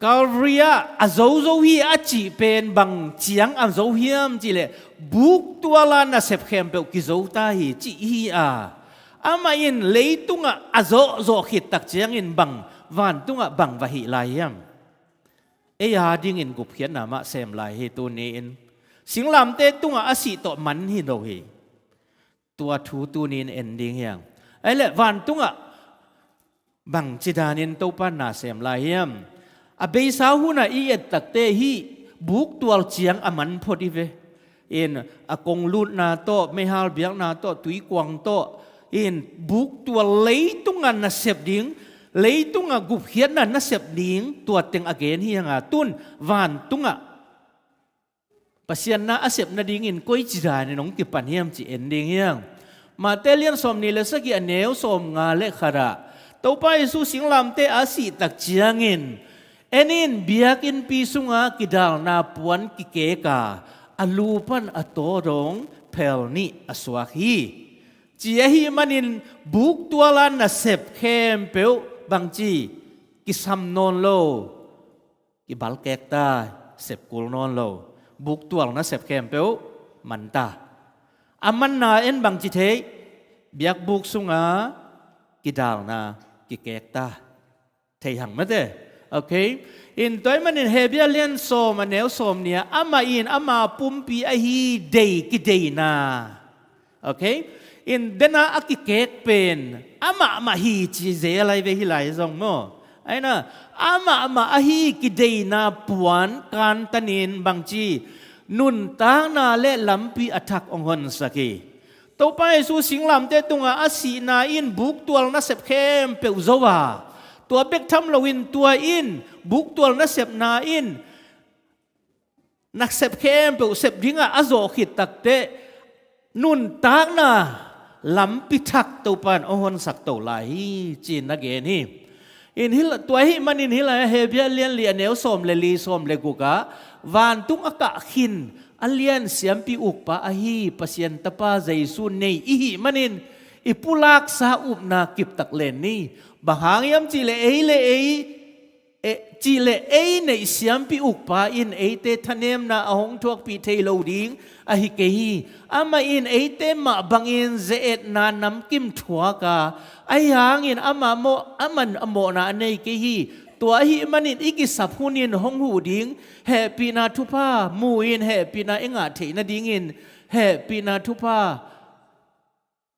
Calvary ah a zozo hi a cih pen bang ciang a zo hiam cihleh, buktual a nasep khempeuh kizo ta hi cih hi a, amah in leitungah a zawhzawh khit tak ciangin bang, vantungah bang va hih lai hiam? Ei a dingin gupkhiatna mah sem lai hi tuni-in. Singlamteh tungah a sih tawh man hi lo hi. Tua thu tuni-in en ding hiang. Ahi leh vantungah bangci danin Topa na sem lai hiam? A beisa hunah i et takteh hih buktual ciang a man phot i ve. In a kong lutna tawh, meihal biakna tawh, tuikuang tawh, in buktual leitungah nasep ding, leitungah gupkhiatna nasep ding, tua teng a gen hiang a, tun vantungah Pasian na a sep nadingin koici danin hong kipan hiam cih en ding hiang. Matthai lian sawmnih le sagih a neu sawmnga le khat ah, Topa Jesu singlamteh a sih tak ciangin, en in, biakinnpi sungah kidalna puan kikek a, a lu pan a taw dong phel nih a suak hi, ci ahih manin buktual a nasep khempeuh bangci, kisam nawn lo, kibalkek ta, sep kul nawn lo. Buktual nasep khempeuh man ta. A manna en bangci thei, biakbuk sungah kidalna kikek ta. Thei hang mate. Okay. In tua ahih manin Hebru lian sawm a neu sawmnih ah, amah in ama pumpi ahi dei kideina. Okay. In dena a kikek pen amah mah hi ci zel lai ve hih lai zong maw. Aina, amah mah ahi kideina puan kantanin bangci, nuntakna le lampi a thak hong honsak hi. Topa Jesu singlamteh tungah a sihna in buktual nasep khempeuh zo a, tua bek tham loin tua in buktual nasepna in nasep khempeuh sep dingah a zawh khit takteh, nuntakna lampi thak Topa in hong honsak to lai hi, ci-in na gen hi. In hih la, tua ahih manin hih lai-ah Hebru lian li a neu sawm le li, sawm le guk ah, vantung a kah khin a lian siampi ukpa ahi Pasian Tapa Jesu nei i hih manin, i pulaksa upna kiptak len ni. Bang hang hiam cihleh ei le ei, e, cihleh ei neih siampi ukpa in eite thanemna a hong thuakpih thei lo ding ahi kei hi. Amah in eite mah bangin ze-etna namkim thuak a, ahi hangin amah mawh, amah a mawhna a nei kei hi. Tua ahih manin i kisap hunin hong huh ding hehpihna thupha mu-in, hehpihna i ngah theih nadingin hehpihna thupha,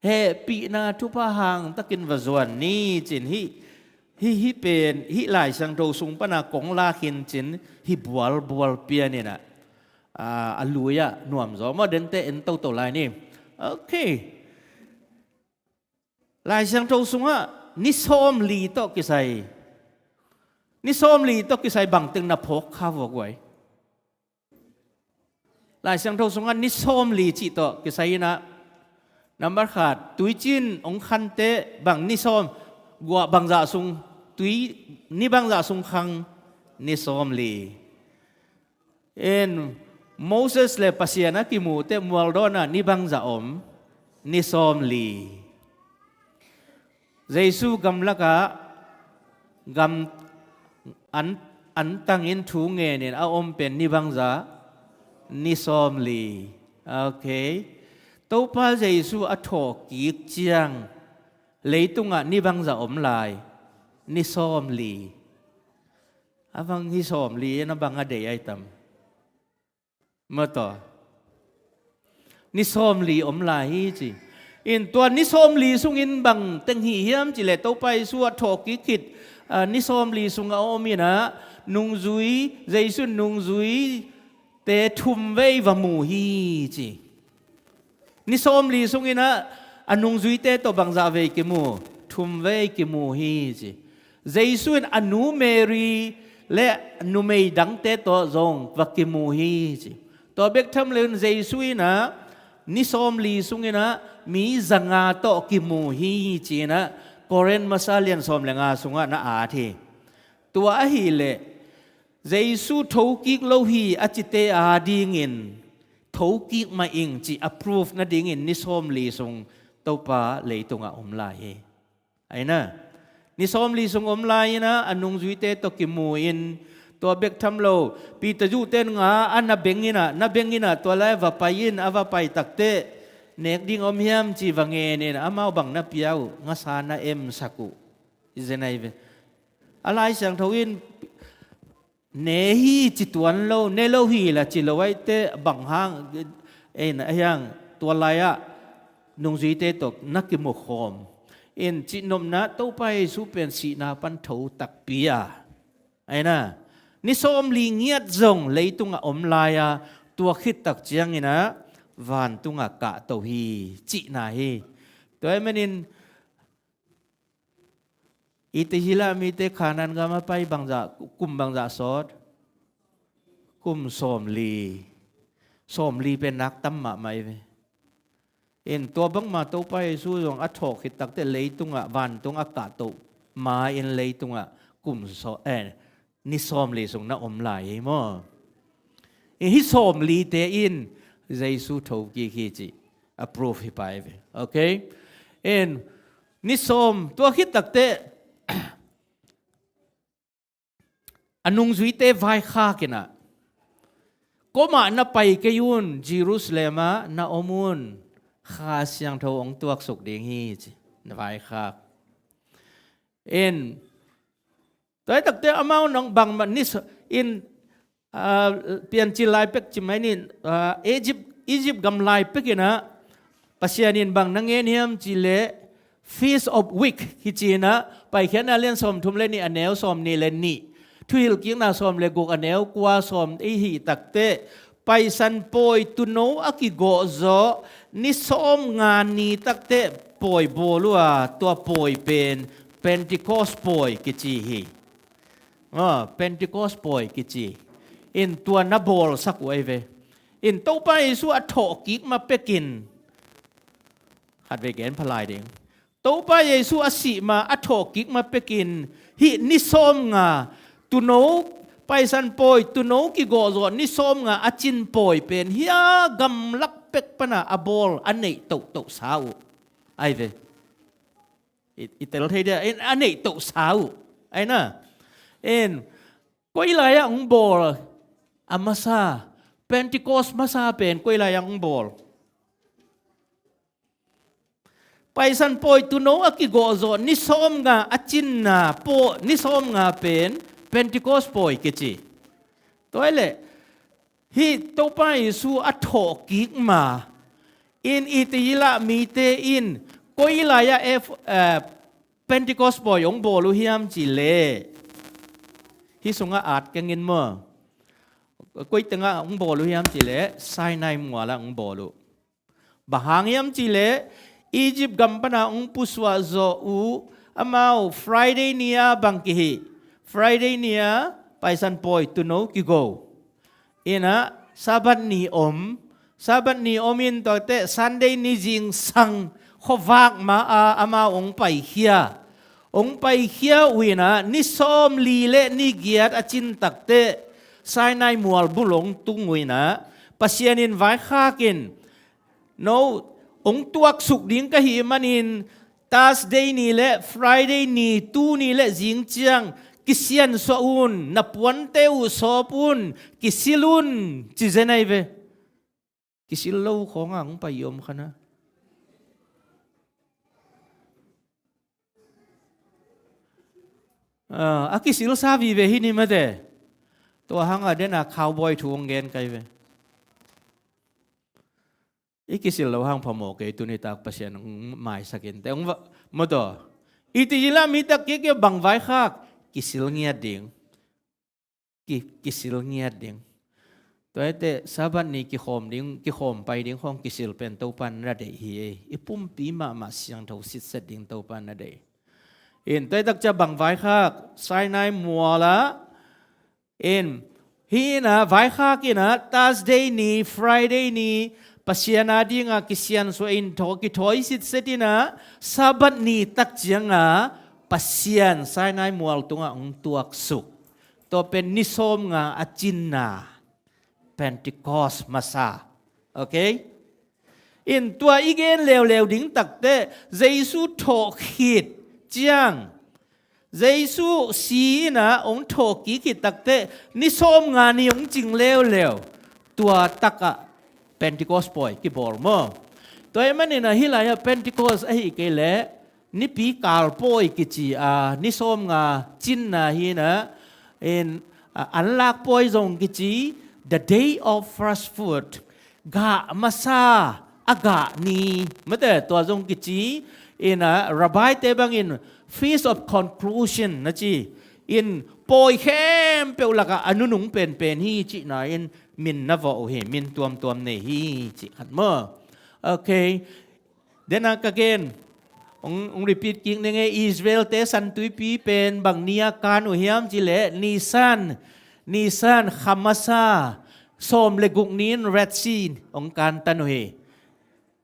hehpihna thupha hangtakin va zuan ni, ci-in hih, hih, hih pen, hih Lai Siangtho sung pana kong lak hi-in ci-in hih bualbual pian in ah, a, a lui-ah nuamzaw maw, dente en toto lai ni. Okay. Lai Siangtho sungah ni sawmli tawh kisai, ni sawmli tawh kisai bangteng na phawk kha vua guai? Lai Siangtho sungah ni sawmli cih tawh kisai in ah, number khat, tuicin hong khanteh bang ni sawm, guah bangzah sung, tui ni bangzah sung khang? Ni sawmli. In Moses le Pasian a kimuhteh mualdawnah ni bangzah om? Ni sawmli. Jesu gamlakah gam an antangin thu ngenin a om pen ni bangzah? Ni sawmli. Ok. Topa Jesu a thawhkik ciang leitungah ni bangzah om lai? Ni sawmli. A bang hi sawmli in a bang a deih ai tam? Mataw. Ni sawmli om lai hi ci. In tua ni sawmli sungin bang teng hi hiam ci le Topa Jesu a thawhkik khit, ah, ni sawmli sungah a om inah nungzui, Jesu in nungzuite thum vei va mu hi ci. Ni sawmli sunginah a nungzuite tawh bangzah vei kimu? Thum vei kimu hi ci. Jesu in a nu Mary le numei dangte tawh zong va kimu hi ci. Tua bek tham loin Jesu inah ni sawmli sunginah mi zanga tawh kimu hi ci-inah Korin masa lian sawm le nga sungah na at hi. Tua ahih leh Jesu thokik lo hi a cite a dingin thokik mah ing ci a proof nadingin ni sawmli sung Topa leitungah om lai hi. Aina, ni sawmli sung om lai inah a nungzuite tawh kimu in, tua bek tham lo Peter zuhten nga a na beng inah, na beng inah tua lai va pai in, a va pai takteh nek ding om hiam ci va ngen in, amau bang na pia uh? Ngasa na emsak uh. I zen ai ve. A Lai Siangtho in ne hi ci tuan lo, ne lo hi la ci lo ai te bang hang, ei na hiang tua lai-ah nungzuite tawh na kimukhawm. In cihnopna Topa Jesu pen sihna pan tho takpi a, aina, ni sawmli ngiat zong leitungah om lai-a, tua khit tak cianginah vantungah kahto hi cihna hi. Tua ahih manin Itihila mite Khanan gam a pai bangzah, kum bangzah sawt? Kum sawmli. Sawmli pen nak tam mahmah hi ve. In tua bangmah Topa Jesu zong a thawh khit takteh leitungah, vantung a kahtoh ma-in leitungah kum sawm, eh, ni sawmli sung na om lai hi maw? In hih sawmlite in Jesu thokik hi cih a proof hi pai ve. Ok? In ni sawm, tua khit takteh a nungzuite vaikhak inah, "Kuamah na pai kei un, Jerusalem ah na om un, Kha Siangtho hong tuaksuk ding hi," ci. Na vaikhak. In tua hi takteh amau nong bangmah ni sa-, in, ah, Piancil lai pek ci mai ni, ah, Egypt, Egypt gam lai pek inah Pasian in bang na ngen hiam cih leh Feast of Week hi ci inah Paikhiatna lian sawmthum le nih a neu sawmnih le nih, Thuhilhkikna sawm le guk a neu kua sawm i hih takteh Paisan pawi tuuno a kigawh zawh ni sawmnga ni takteh pawi bawl uh a, tua pawi pen Pentecost pawi kici hi. Ah, Pentecost pawi kici. In tua na bawlsak uh ahi ve. In Topa Jesu a thawhkik ma pekin, khatvei gen pha lai ding. Topa Jesu a sih ma, a thawhkik ma pekin hih ni sawmnga tuuno, Paisan pawi tuuno kigawh zawh ni sawmnga a cin pawi pen hih a gamlak pek pana a bawl a neih tohtoh sa uh ahi ve. I, i tel thei dia, in a neih toh sa uh. Aina. In koi lai-ah hong bawl a masa, Pentecost masa pen koi lai-ah hong bawl? Paisan pawi tuuno a kigawh zawh ni sawmnga a cinna paw, ni sawmnga pen Pentecost pawi kici. Tua hi leh hih Topa Jesu a thawhkik ma in itihila mite in koi lai-ah, eh, Pentecost pawi hong bawl uh hiam cih leh, hih sungah at keng in maw? Koi tengah hong bawl uh hiam cih leh Sinai mualah hong bawl uh. Bang hang hiam cih leh Egypt gam pana hong pusuah zawh uh, amau Friday ni-a bang kihih? Friday ni-a Paisan pawi tuuno kigo. Inah Sabbath ni om, Sabbath ni om in tuate Sunday ni zingsang khuavak ma-a amau hong paikhia. Hong paikhia uh inah ni sawmli le ni giat a cin takteh Sinai mual bul hong tung uh inah Pasian in vaikhak in, "No, hong tuaksuk ding ka hih manin Thursday ni le Friday ni, tuni le zing ciang kisiansuah un, na puante uh sawp un, kisil un, ci zen ahi ve. Kisil lo khawngah hong pai i om kha na. Ah, a kisilsa vive hi ni mate. Tua hangah dena cowboy thu hong gen kai ve. I kisil lo hang phamawh kei, tuni tak Pasian hong maisak in te hong va, mawtaw. I ti ila mi tak kik kik bang vaikhak, kisil ngiat ding. Ki, kisil ngiat ding. Tua ete Sabbath ni kikhawm ding, kikhawm pai ding khawng kisil pen Topa na deih hi ei. I pumpi mahmah siangtho sitset ding Topa na deih. In tua i takcia bang vaikhak, Sinai mualah, in, hi inah vaikhak inah Thursday ni, Friday ni, Pasian a dinga kisiansuah in thaw, kithawi sitset inah Sabbath ni takcianga Pasian Sinai mual tungah hong tuaksuk. Tua pen ni sawmnga a cinna, Pentecost masa. Okay? In tua i gen leuleu ding takteh, Jesu thawh khit ciang, Jesu si inah hong thawh kik khit takteh, ni sawmnga ni hong cing leuleu. Tua takah Pentecost pawi kibawl maw. Tua ahih maninah hih lai-ah Pentecost ahi kei leh, nipi kal pawi kici a, ni sawmnga cinna hi inah, in, a, anlak pawi zong kici, the day of first fruit. Gah masa, a gah ni. Mate, tua zong kici, inah, rabbi te bangin, Feast of Conclusion na ci. In, pawi khempeuh lakah a nunung penpen hi cihna in, min na vawh uh hi, min tuamtuam nei hi, cih khat maw. Okay. Dena ka gen, hong, hong repeat kik ning e, Israel te San Tuipi pen bang ni a kan uh hiam cih leh, Nisan, Nisan kha masa, sawm le guk ni in Red Sea hong kantan uh hi.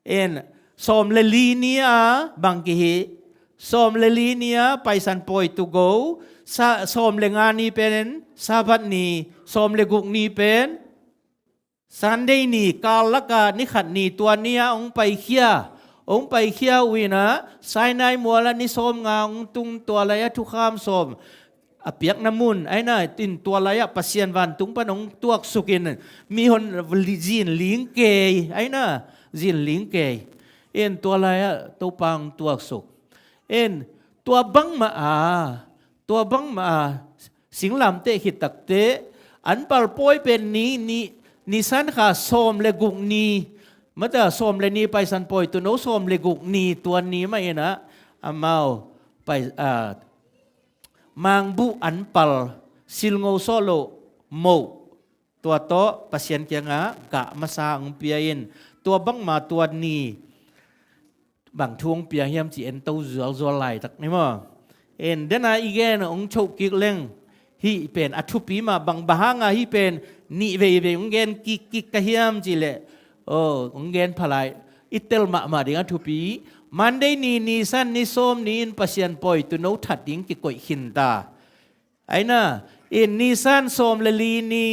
In, sawm le li ni a bang kihi, sawm le li ni a Paisan pawi tu go, sa, sawm le nga ni pen Sabbath ni, sawm le guk ni pen Sunday ni, kal laka ni khat ni, tua ni-a hong paikhia, hong paikhia uh inah, Sinai mualah ni sawmnga hong tung, tua lai-ah thukham sawm a piakna mun, aina, in tua lai-ah Pasian vantung pan hong tuaksuk in, mihon li-, zin ling kei, aina, zin ling kei. In tua lai-ah Topa hong tuaksuk. In tua bangmah a, tua bangmah a, singlamteh khit takteh, anpal pawi pen ni, ni, Nisan kha sawm le guk ni, mata sawm le ni Paisan pawi tuuno sawm le guk ni, tua ni mah inah, amau, pai, a, mangbuh anpal, silngo sawh loh moh, tua tawh Pasian kiangah gah masa hong pia in, tua bangmah tua ni bang thu hong pia hiam ci en to zualzual laitak ni maw. En dena i gen hong choh kik leng, hih pen a thupi mah, bang bang hanga hih pen nih veivei hong gen kikkik ka hiam cih leh, oh, hong gen phalai, i tel mahmah ding a thupi. Monday ni, Nisan ni sawm ni-in Pasian pawi tuuno that ding kikoih khinta. Aina, in Nisan sawm le li ni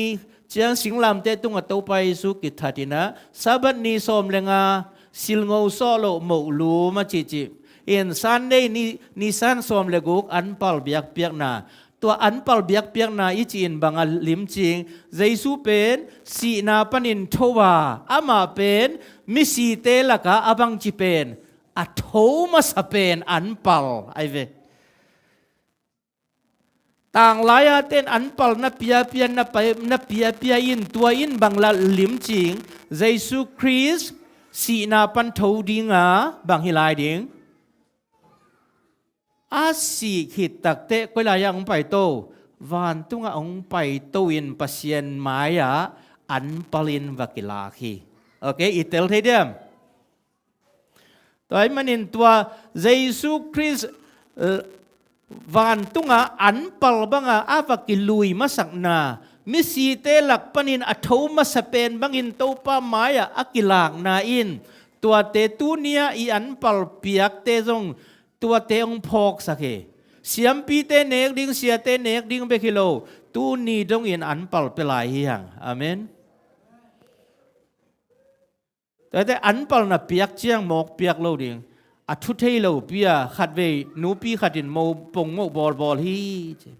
ciang singlamteh tungah Topa Jesu kithat inah, Sabbath ni sawm le nga, silngo sawh loh moh lum a cihcih. In Sunday ni, Nisan sawm le guk anpal biakpiakna. Tua anpal biakpiakna i cih in bang a limcing, Jesu pen sihna panin tho a, amah pen misite lakah a bangci pen a tho masa pen anpal ahi ve. Tanglai-a ten anpal na piapia, na pai, na piapia in, tua in bang la limcing, Jesu Khrist sihna pan tho dinga bang hi lai ding. A sih khit takteh koi lai-ah hong paito, vantungah hong paito in Pasian mai-ah anpal in va kilak hi. Okay, i tel thei diam? Tua ahih manin tua Jesu Khrist, eh, vantungah anpal banga a va kilui masakna, misite lak panin a tho masa pen bangin Topa mai-ah a kilakna in, tuate tuni-ah i anpal piakte zong tuate hong phawksak hi. Siampite nek ding, siate nek ding bek hi lo, tuni dongin anpal pia lai hi hang. Amen. Tuate anpal na piak ciang mawk piak lo ding. A thu thei lo pi-a khatvei nupi khatin mo pongmoh bawlbawl hi ci.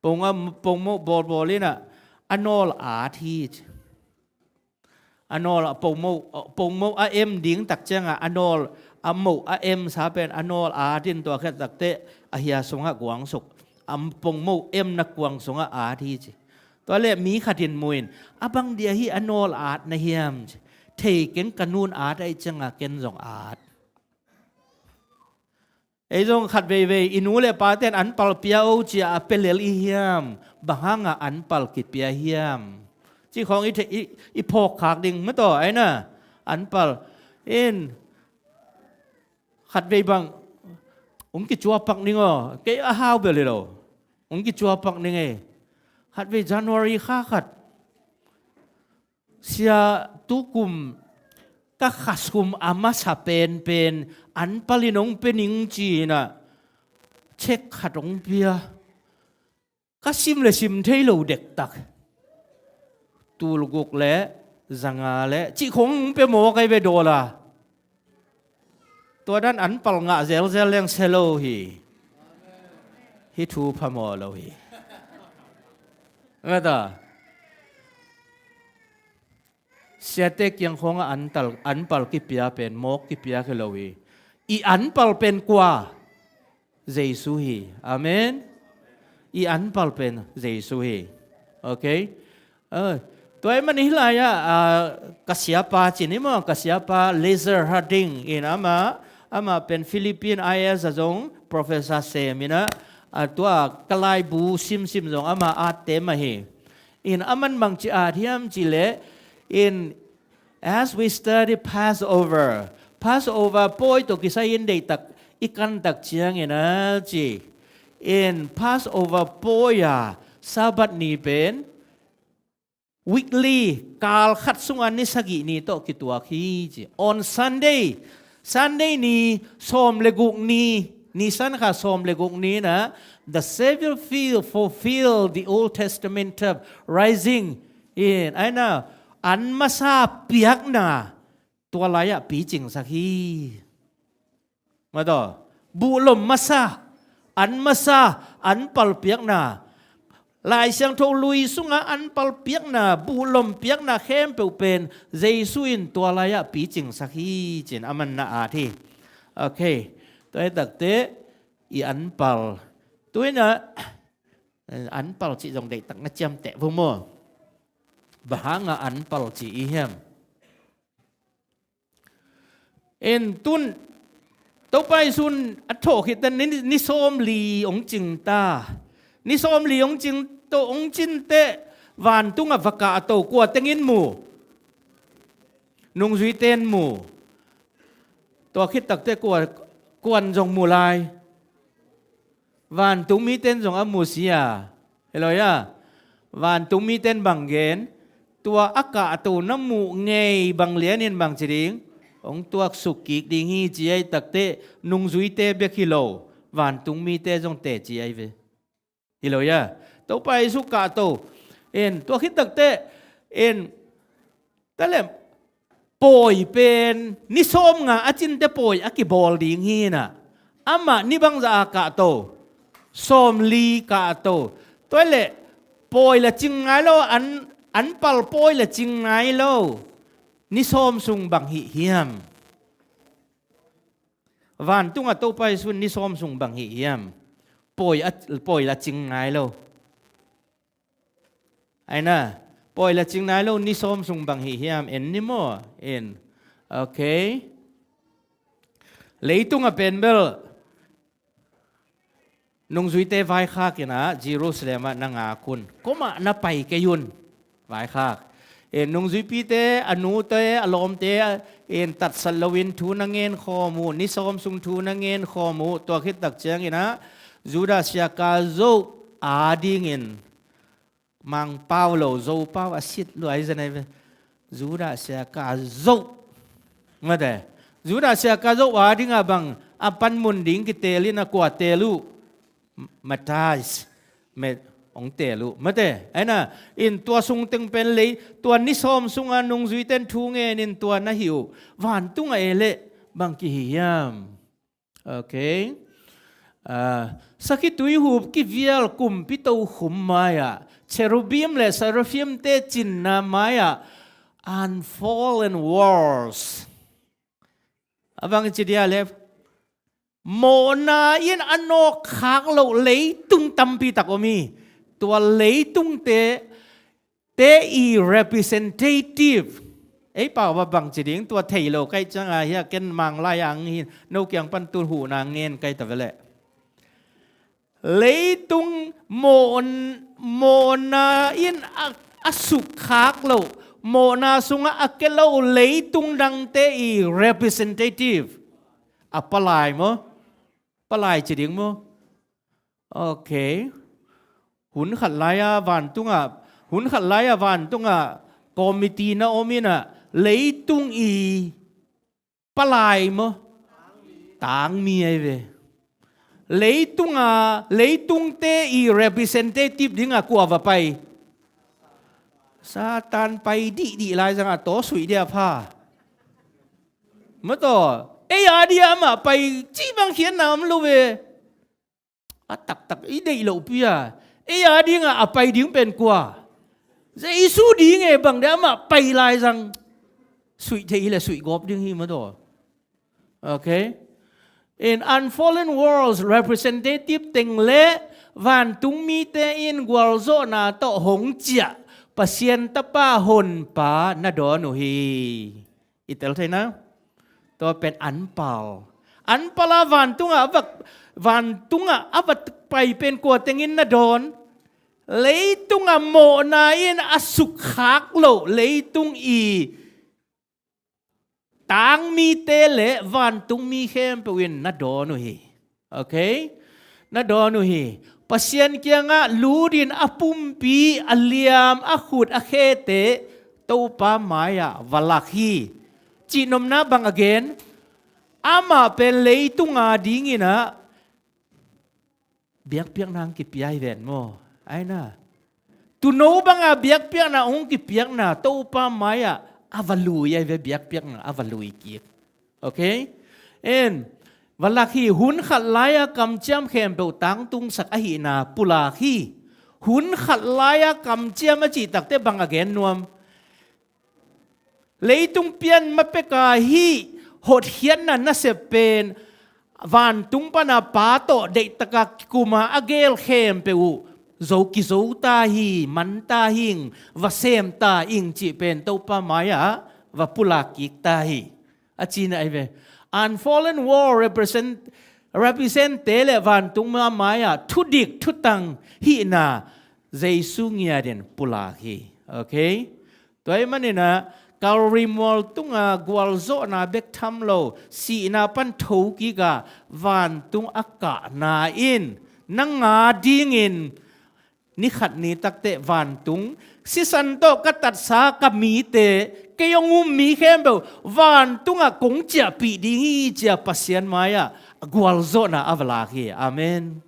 Pongmoh, pongmoh bawlbawl in ah a nawl at hi ci. A nawl a pongmoh, pongmoh a em ding tak ciangah a nawl a moh a emsa pen a nawl at in tua khit takteh a hia sungah guangsuk. A pongmoh emna kuang sungah at hi ci. Tua leh mi khat in mu in, a bang dia hi a nawl at na hiam ci. Thei keng, ka nun at ahih ciangah ken zong at. Ei zong khat veivei i nu le pate'n an pal pia o ci-a a pia lel i hiam? Bang hangah an pal kipia hiam? Cih khawng i, i, i phawk khak ding mataw, ai na. An pal in khat vei bang hong kicuapak ning aw, kei a hau bel hi lo. Hong kicuapak ning ei. Khat vei January kha khat Sia, tukum ka khasum a masa penpen an palin hong pia ning ci-in ah cheque khat hong pia. Ka sim le sim thei lo dektak. Tulguk le zanga le cih khong hong pia maw kai ve dawl a. Tua dan an pal ngah zelzel leng sia lo hi. Hih thu phamawh lo hi. Mata. Siate kiang khawngah an tal, an pal kipia pen mawk kipia khi lo hi. I an pal pen kua? Jesu hi. Amen. I an pal pen Jesu hi. Okay. Tua ahih manin hih lai-ah ka siapa ci ni maw, ka siapa Lizard Harding in ama, ama pen Philippine I A S a zong professor sem in ah, tua ka laibu simsim zong ama atte mah hi. In aman bangci at hiam cih leh in as we study Passover, Passover pawi tawh kisai in deihtak i kantak ciangin a ci. In Passover pawi a Sabbath ni pen weekly, kal khat sungah ni sagih ni tawh kituak hi ci. On Sunday, Sunday ni sawm le guk ni, Nisan kha sawm le guk ni na, the Savior feel, fulfill the Old Testament of rising in, ai na, an masa piakna tua lai-ah picingsak hi. Mataw, buhlom masa, an masa, an pal piakna, Lai Siangtho lui sungah an pal piakna, buhlom piakna khempeuh pen Jesu in tua lai-ah picingsak hi ci-in aman na at hi. Okay. Tua hi takteh i an pal. Tu-in ah an pal cih zong deihtak na ciamteh vo maw. Bang hangah an pal ci i hiam? En tun, Topa Jesu in a thawh khit teh ni, ni sawmli hong cing ta. Ni sawmli hong cing, tawh hong cin teh vantungah va kahto, kua teng in mu? Nungzuite in mu. Tua khit takteh kua, kuan zong mu lai? Vantung mite in zong a mu sia. Hi lo ia. Vantung mite in bang gen? Tua a kahto na muh ngei bang lianin bang ci ding? Hong tuaksuk kik ding hi ci ai takteh nungzuite bek hi lo, vantung mite zong teci ai ve. Hi lo ia. Topa Jesu kahto. En, tua khit takteh, en, talem, pawi pen ni sawmnga a cinte pawi a kibawl ding hi na. Amah ni bangzah a kahto? Sawmli kahto. Tua leh pawi la cing nai lo, an, an pal pawi la cing nai lo. Ni sawm sung bang hih hiam? Vantungah Topa Jesu in ni sawm sung bang hih hiam? Pawi a, pawi la cing nai lo. Ai na, pawi la cing nai lo ni sawm sung bang hih hiam? En ni maw? En. Okay. Leitungah pen bel nungzuite vaikhak in ah Jerusalem ah na ngak un. Kuamah na pai kei un. Vaikhak. En, nungzuipite, a nute, a lawmte, en, tatsat loin thu na ngen khawm uh, ni sawm sung thu na ngen khawm uh, tua khit tak ciangin ah Judas Iskariot a dingin Mangpau lo, Zopau a sit luai zen ai ve. Judas Iskariot. Mate. Judas Iskariot a dingah bang a panmun ding kiteel in a kua teel uh? Matthias. Met, hong teel uh. Mate. Ai na, in tua sung teng pen lei, tua ni sawm sunga nungzuite in thu ngen in tua na hih uh. Vantungah ei leh bang kihi hiam? Okay. Ah, sakhituihup kivial kumpi tokhum mai-ah, cherubim le seraphim-te cinna mai-ah, unfallen worlds. A bang ci dia le, mawhna in a nawkkhak loh leitung tampi tak om hi. Tua leitungte, te i representative. Ei pau va bang ci ding, tua thei lo kai cianga hi a, ken Mang lai ang hi, no kiang pan tu huhna ngen kai ta ve le. Leitung mawh-, mawhna in a, a sukkhak loh, mawhna sungah a ke lo leitung dangte i representative. A palai maw? Palai ci ding maw? Ok. Hun khat lai-a vantungah, hun khat lai-a vantungah committee na om inah, leitung i palai maw? Tangmi ai ve. Leitunga, leitungte i representative dinga kua va pai? Satan pai dihdih lai zanga taw suih dia pha. Mataw, ei a dia amah pai cih bang khiatna om lo ve. A taktak i deih lohpi a, ei a dinga a pai ding pen kua? Jesu ding e bang de amah pai lai zang. Suih thei hi le suih gawp ding hi mataw. Ok. In unfallen worlds representative teng le vantung mite in gualzawhna tawh hong ciah Pasian Tapa Honpa na dawn uh hi. I tel theina? Tua pen anpal. Anpal a vantungah a va, vantungah a va pai pen kua tengin na dawn? Leitungah mawhna in a sukkhak loh leitung i tangmite le vantungmi khempeuh in na dawn uh hi. Ok? Na dawn uh hi. Pasian kiangah lutin a pumpi, a liam, a khut, a khete Topa mai-ah va lak hi. Cihnopna bang a gen? Amah pen leitunga dinginah biakpiakna ang kipia hi ven maw? Aina. Tuuno banga biakpiakna hong kipiakna Topa mai-ah a va lui ai ve, biakpiakna a va lui kik. Ok? En, va lak hi. Hun khat lai-a kamciam khempeuh tangtungsak ahihna pulak hi. Hun khat lai-a kamciam a cih takte bang a gen nuam? Leitung pian mapeka hih hotkhiatna nasep pen vantung pana Pa tawh deihtaka kikuma a geel khempeuh uh zo kizo ta hi, man ta hing, va sem ta ing cih pen Topa mai-ah va pulak kik ta hi. A cina ahi ve. Unfallen world represent, represent te le vantung mai-ah thudik thutang hihna Jesu ngiatin pulak hi. Ok? Tua ahih maninah Calvary mual tunga gualzawhna bek tham lo, sihna pan thokika vantung a kahna in nang a dingin ni khat ni takte vantung sisan tawh ka tatsa ka mite, kei hong um mi khempeuh vantungah kong ciahpih ding hi cia Pasian mai-ah gualzawhna a va lak hi. Amen.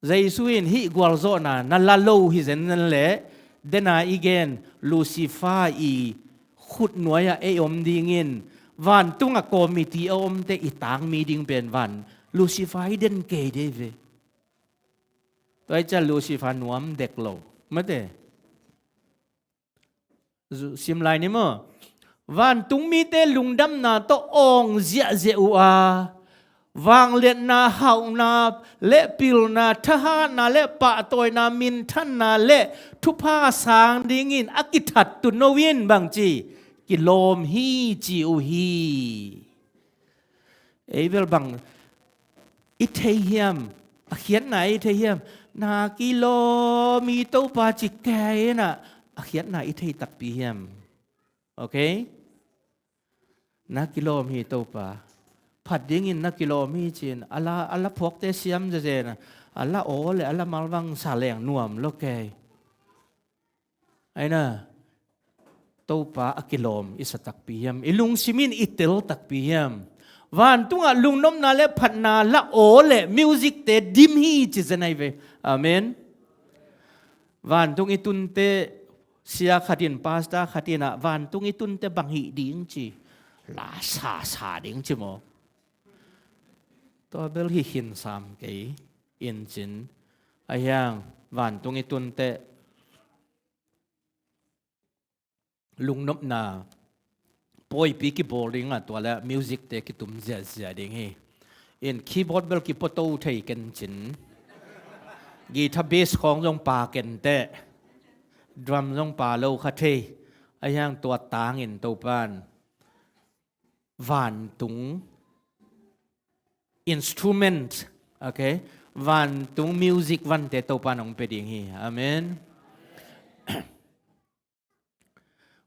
Jesu in hih gualzawhna na la lo hi zenzen leh, dena i gen Lucifer i khutnuai-ah ei om dingin vantungah committee a omte i tangmi ding pen van Lucifer i den kei dei ve. Tua i cia Lucifer nuam dek lo mate. Zu-, sim lai ni maw? Vantung mite lungdamna tawh awng ziahziah uh a, vangliatna, hauhna le pilna, thahatna le pahtawina, minthanna le thupha sang dingin a kithat tuuno in bangci kilawm hi ci uh hi. Ei bel bang i thei hiam? A khiatna i thei hiam? Na kilawm hi Topa ci kei inah a khiatna i thei takpi hiam? Ok? Na kilawm hi Topa. Phat dingin na kilawm hi cin a la, a la phuakte siam zezen a, a la aw le a la malvang sa leng nuam lo kei. Aina, Topa a kilawm i sa takpi hiam? I lungsim in i tel takpi hiam? Vantungah lungnopna le phatna la aw le music te dim hi ci zen ai ve. Amen. Vantung i tunte sia khatin, pastor khatin ah vantung i tunte bang hih ding ci. La sa sa ding ci maw? Tua bel hi khin sam kei in cin, a hiang vantung i tun teh lungnopna pawipi kibawl ding a, tua le music te kitum ziahziah ding hi. In keyboard bel kipato thei ken cin, guitar bass khawng zong pa ken teh, drum zong pa lo kha thei. A hiang tua tangin Topan vantung instrument, okay, vantung music vante Topan hong pia ding hi. Amen.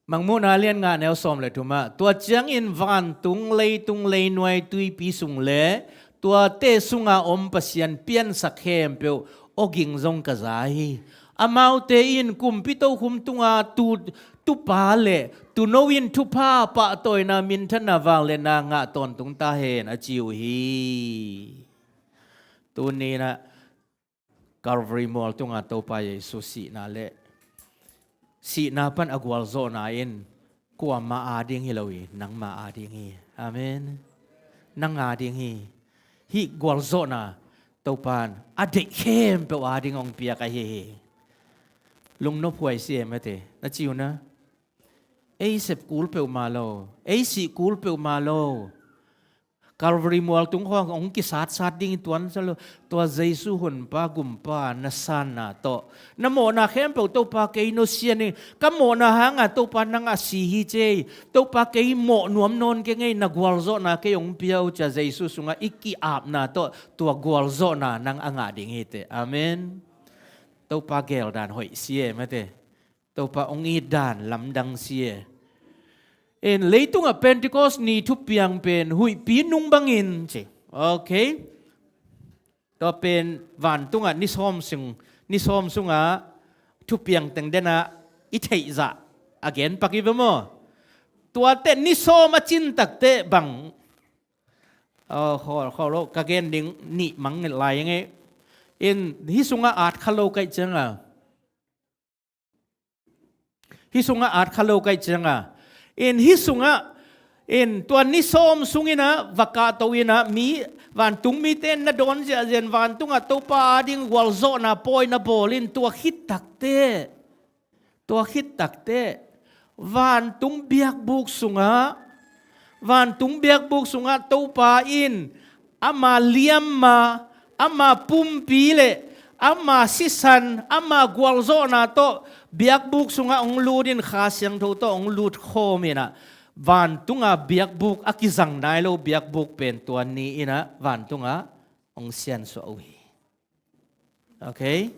Mangmuhna lian nga neu sawm le thum ah, tua ciangin vantung, leitung, leinuai, tuipi sung le tuate sunga om Pasian piansak khempeuh awging zong ka za hi. Amaute in kumpi tokhum tunga tu, tupa le tuuno in thupha, pahtawina, minthanna, vangliatna ngah tawntung ta hen, a ci uh hi. Tuni-in ah Calvary mual tunga Topa Jesu sihna le sihna pan a gualzawhna in kuamah ading hi lo hi, nangmah ading hi. Amen. Nang ading hi. Hih gualzawhna Topan a deih khempeuh ading hong piak ahi hi. Lungnophuai si e mate, na ci uh na. Ei sep kul peuhmah lo, ei sih kul peuhmah lo. Calvary mual tung khawng hong kisatsat ding hi tuan sa lo. Tua Jesu Honpa, Gumpa na sanna tawh, na mawhna khempeuh Topa kei nusia ning, ka mawhna hanga Topa nang a si hi cei, Topa kei mawh nuam nawn kei ngei, na gualzawhna kei hong pia uh ci-a Jesu sungah i ki-apna tawh tua gualzawhna nang a ngah ding hi teh. Amen. Topa geldan hoih si e mate. Topa hong it dan lamdang si e. In leitungah Pentecost ni thupiang pen huihpi nung bangin ci. Okay. Tua pen vantungah ni sawm sung, ni sawm sungah thupiang teng denah i theihzah a gen pak hi ve maw? Tuate ni sawm a cin takteh bang? Oh, khawl, khawl lo, ka gen ding nih mang lai nge. In hih sungah at kha lo kaih cianga, hih sungah at kha lo kaih cianga, in hih sungah, in tua ni sawm sunginah va kahto inah mi, vantung mite na dawn ziahziah in vantungah Topa ading gualzawhna pawi na bawl in, tua khit takteh, tua khit takteh vantung biakbuk sungah, vantung biakbuk sungah Topa in ama liamma, ama pumpi le ama sisan, ama gualzawhna tawh biakbuk sungah hong lut in, Kha Siangtho tawh hong lut khawm inah, vantunga biakbuk a kizang nai lo biakbuk pen tua ni inah vantungah hong siansuah uh hi. Okay.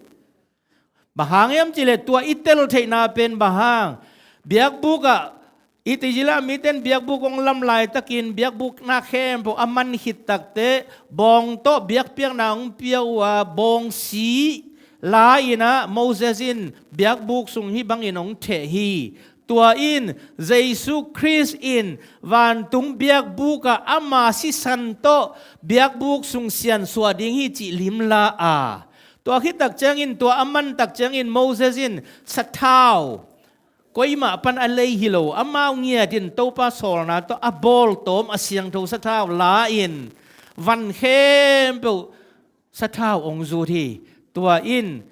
Bang hang hiam cihleh tua i tel theihna pen bang hang? Biakbuk ah i tijila mite in biakbuk hong lam laitakin biakbuk na khempeuh a man khit takteh bawng tawh biakpiakna hong pia uh a, bawng si la inah Moses in biakbuk sung hih bangin hong theh hi. Tua in Jesu Khrist in vantung biakbuk ah ama sisan tawh biakbuk sung siansuah ding hi cih limla a, tua khit tak ciangin, tua a man tak ciangin Moses in sathau, koimah pan a lei hi lo, amau ngiatin Topa sawlna tawh a bawltawm a siangtho sathau la-in van khempeuh sathau hong zut hi. Tua in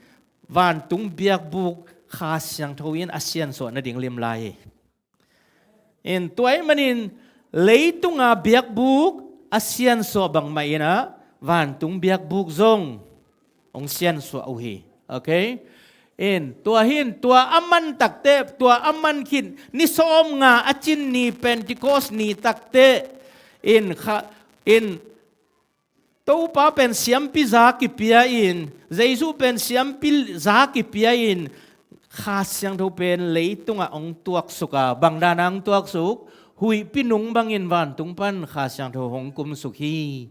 vantung biakbuk Kha Siangtho in a siansuah nading limla hi. In tua ahih manin leitunga biakbuk a siansuah bangmah inah vantung biakbuk zong hong siansuah uh hi. Okay. In tua hi in tua a man takteh, tua a man khit ni sawmnga a cin ni Pentecost ni takteh, in kha, in Topa pen siampi za kipia in, Jesu pen siampi za kipia in, Kha Siangtho pen leitungah hong tuaksuk a, bang dana hong tuaksuk? Huihpi nung bangin vantung pan Kha Siangtho hong kumsuk hi.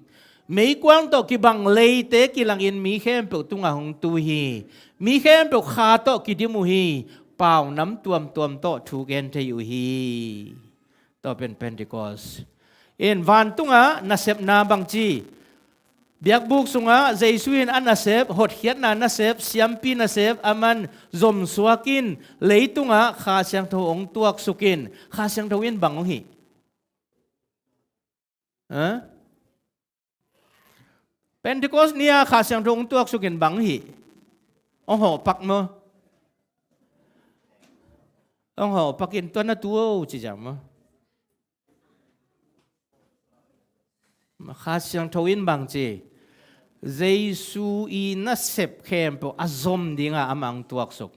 Meikuang tawh kibang leite kilangin mi khempeuh tungah hong tu hi. Mi khempeuh Kha tawh kidim uh hi. Paunam tuamtuam tawh thu gen thei uh hi. Tua pen Pentecost. In vantungah nasepna bangci? Biakbuk sungah Jesu in a nasep, hotkhiatna nasep, siampi nasep, a man zomsuak in, leitungah Kha Siangtho hong tuaksuk in, Kha Siangtho in bang hong hi? Ha? Pentecost ni-a Kha Siangtho hong tuaksuk in bang hi? Hong hawh pak maw? Hong hawh pak in tua na tu o ci ciang maw? Kha Siangtho in bang ci? Jesu i nasep khempeuh a zom dinga amah hong tuaksuk.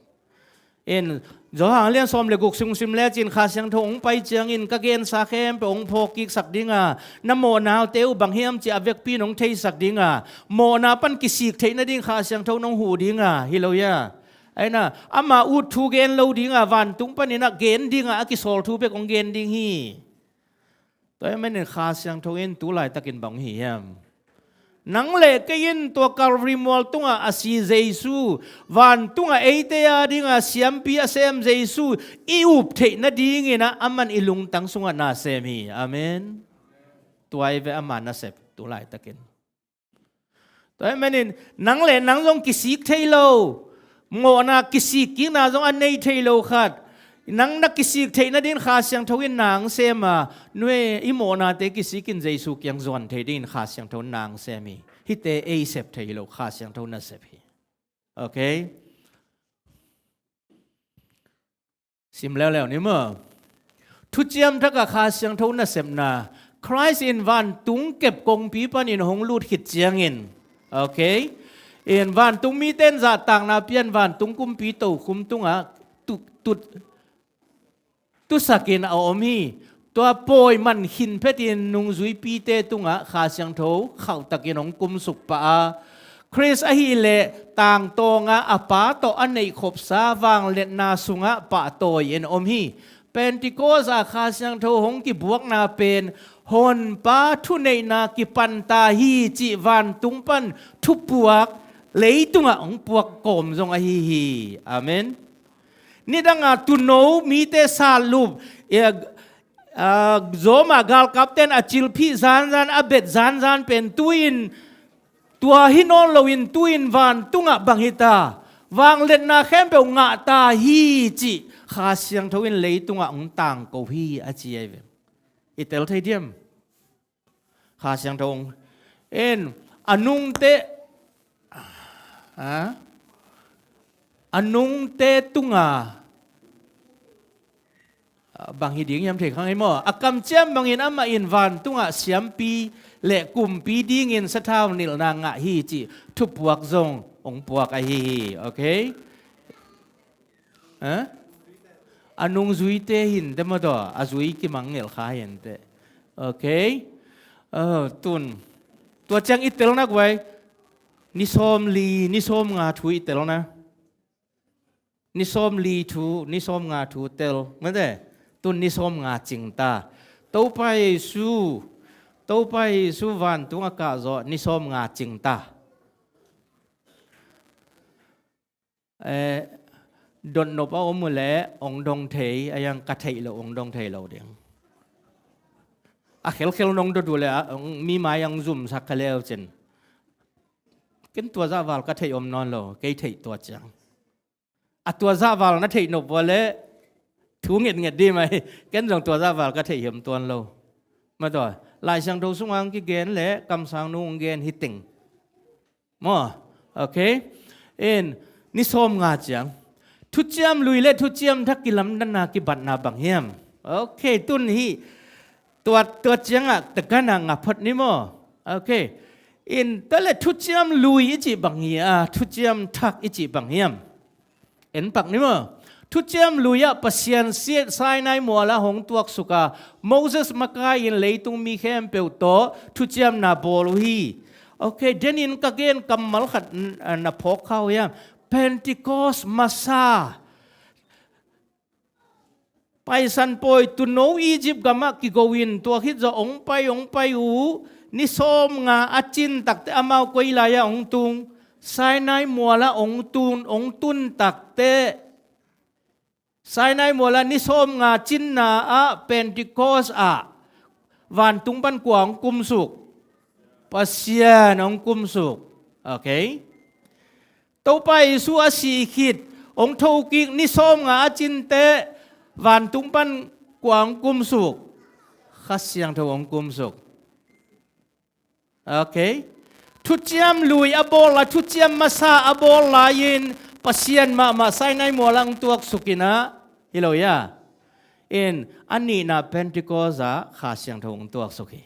In, Johan lian sawm le guk sung sim lecin Kha Siangtho hong pai ciangin ka gensa khempeuh hong phawkkiksak dinga, na mawhnaute uh bang hiam cih a vekpi in hong theisak dinga, mawhna pan kisik theih nading Kha Siangtho nong huh dinga, hi lo hia? Aina, ama ut thu gen lo dinga, vantung panin a gen dinga, a kisawl thu bek hong gen ding hi. Tua ahih manin Kha Siangtho in tu laitakin bang hi hiam? Nang le kei in tua Calvary mual tungah a si Jesu, vantungah eite a dinga siampi a sem Jesu i up theih nadingin ah aman i lungtang sungah na sem hi. Amen. Tua i ve ama nasep tu laitakin. Tua ahih manin nang le nang zong kisik thei lo, mawhna kisik kikna zong a nei thei lo khat. Nang na kisik theih nadin Kha Siangtho in nang sem a, nue i mawhnate kisikin Jesu kiang zuan thei dingin Kha Siangtho nang sem hi. Hihte ei sep thei lo, Kha Siangtho nasep hi. Okay? Sim leuleu ni maw? Thuciam Thak ah Kha Siangtho nasepna, Christ in vantung kep kongpi panin hong lut khit ciangin, okay, in vantung mite in zahtakna pian vantung kumpi tokhum tungah tu, tu, tusakin a om hi. Tua pawi man khin phetin nungzuipite tungah Kha Siangtho khauhtakin hong kumsuk pah a, Khrist ahih leh tangtawngah a Pa tawh a neihkhopsa vangliatna sungah pahtawi in om hi. Pentecost ah Kha Siangtho hong kibuakna pen Honpa thuneihna kipanta hi cih vantung pan thupuak leitungah hong puak kawm zong ahi hi. Amen. Nidanga tuuno mite satlup, eh, ah, Roma galkapten a cilphih zanzan, a bet zanzan pen tu-in tua hi nawn loin tu-in vantungah bang hita, vangliatna khempeuh ngahta hi cih Kha Siangtho in leitungah hong tangko hi a ci ahi ve. I tel thei diam? Kha Siangtho hong en a nungte, a, a nungte tunga, a, bang hi ding hiam thei khang hi maw? A kamciam bangin amah in vantungah siampi le kumpi dingin sathau nilhna ngah hi cih thupuak zong hong puak ahi hi. Okay? Ha? A nungzuite hinte maw taw, a zui kimangngilh kha hinte. Okay? Oh, tun. Tua ciang i telna guai. Ni sawm li, ni sawm nga thu i telna. Ni sawm li thu, ni sawm nga thu tel. Mate? Tun ni sawm nga cingta. Topa Jesu, Topa Jesu vantung a kahzawh ni sawm nga cingta. Eh, dotnop a om uh leh hong dong thei, a hiang ka theih loh hong dong thei lo ding. A khelkhel nong dot uh leh, a, mi mai hong zumsak kha leu cin. Ken tua zah val ka theih om nawn lo, kei theih tua ciang. A tua zah val na theih nop uh leh, thu ngetnget dih mai, ken zong tua zah val ka theih hiam tuan lo. Mataw, Lai Siangtho sungah hong kigen leh, kamsang nung hong gen hi teng. Maw? Okay? In, ni sawm nga ciang. Thuciam lui le thuciam thak kilamdanna kibatna bang hiam? Okay, tun hih tua, tua ciangah takana nga phot ni maw? Okay. In, tua le thuciam lui i cih bang hi a, thuciam thak i cih bang hiam? En pak ni maw? Thuciam lui-ah Pasian siat Sinai mualah hong tuaksuk a, Moses makai-in leitung mi khempeuh tawh thuciamna bawl uh hi. Okay, denin ka gen kammal khat n-, na phawk kha uh hiam? Pentecost masa. Paisan pawi tuuno Egypt gamah kigo in tua khit zawh hong pai, hong pai uh, ni sawm nga a cin takte amau koi lai-ah hong tung, Sinai mualah hong tun, hong tun takte, Sinai mualah ni sawm nga cinna ah Pentecost ah vantung pan kua hong kumsuk? Pasian hong kumsuk. Okay? Topa Jesu a sih khit, hong thokik ni sawm nga a cinte, vantung pan kua hong kumsuk? Kha Siangtho hong kumsuk. Okay. Thuciam lui a bawl lai, thuciam masa a bawl lai-in Pasian mahmah Sinai mual ah hong tuaksuk in ah, hi lo hia? In a nihna Pentecost ah Kha Siangtho hong tuaksuk hi.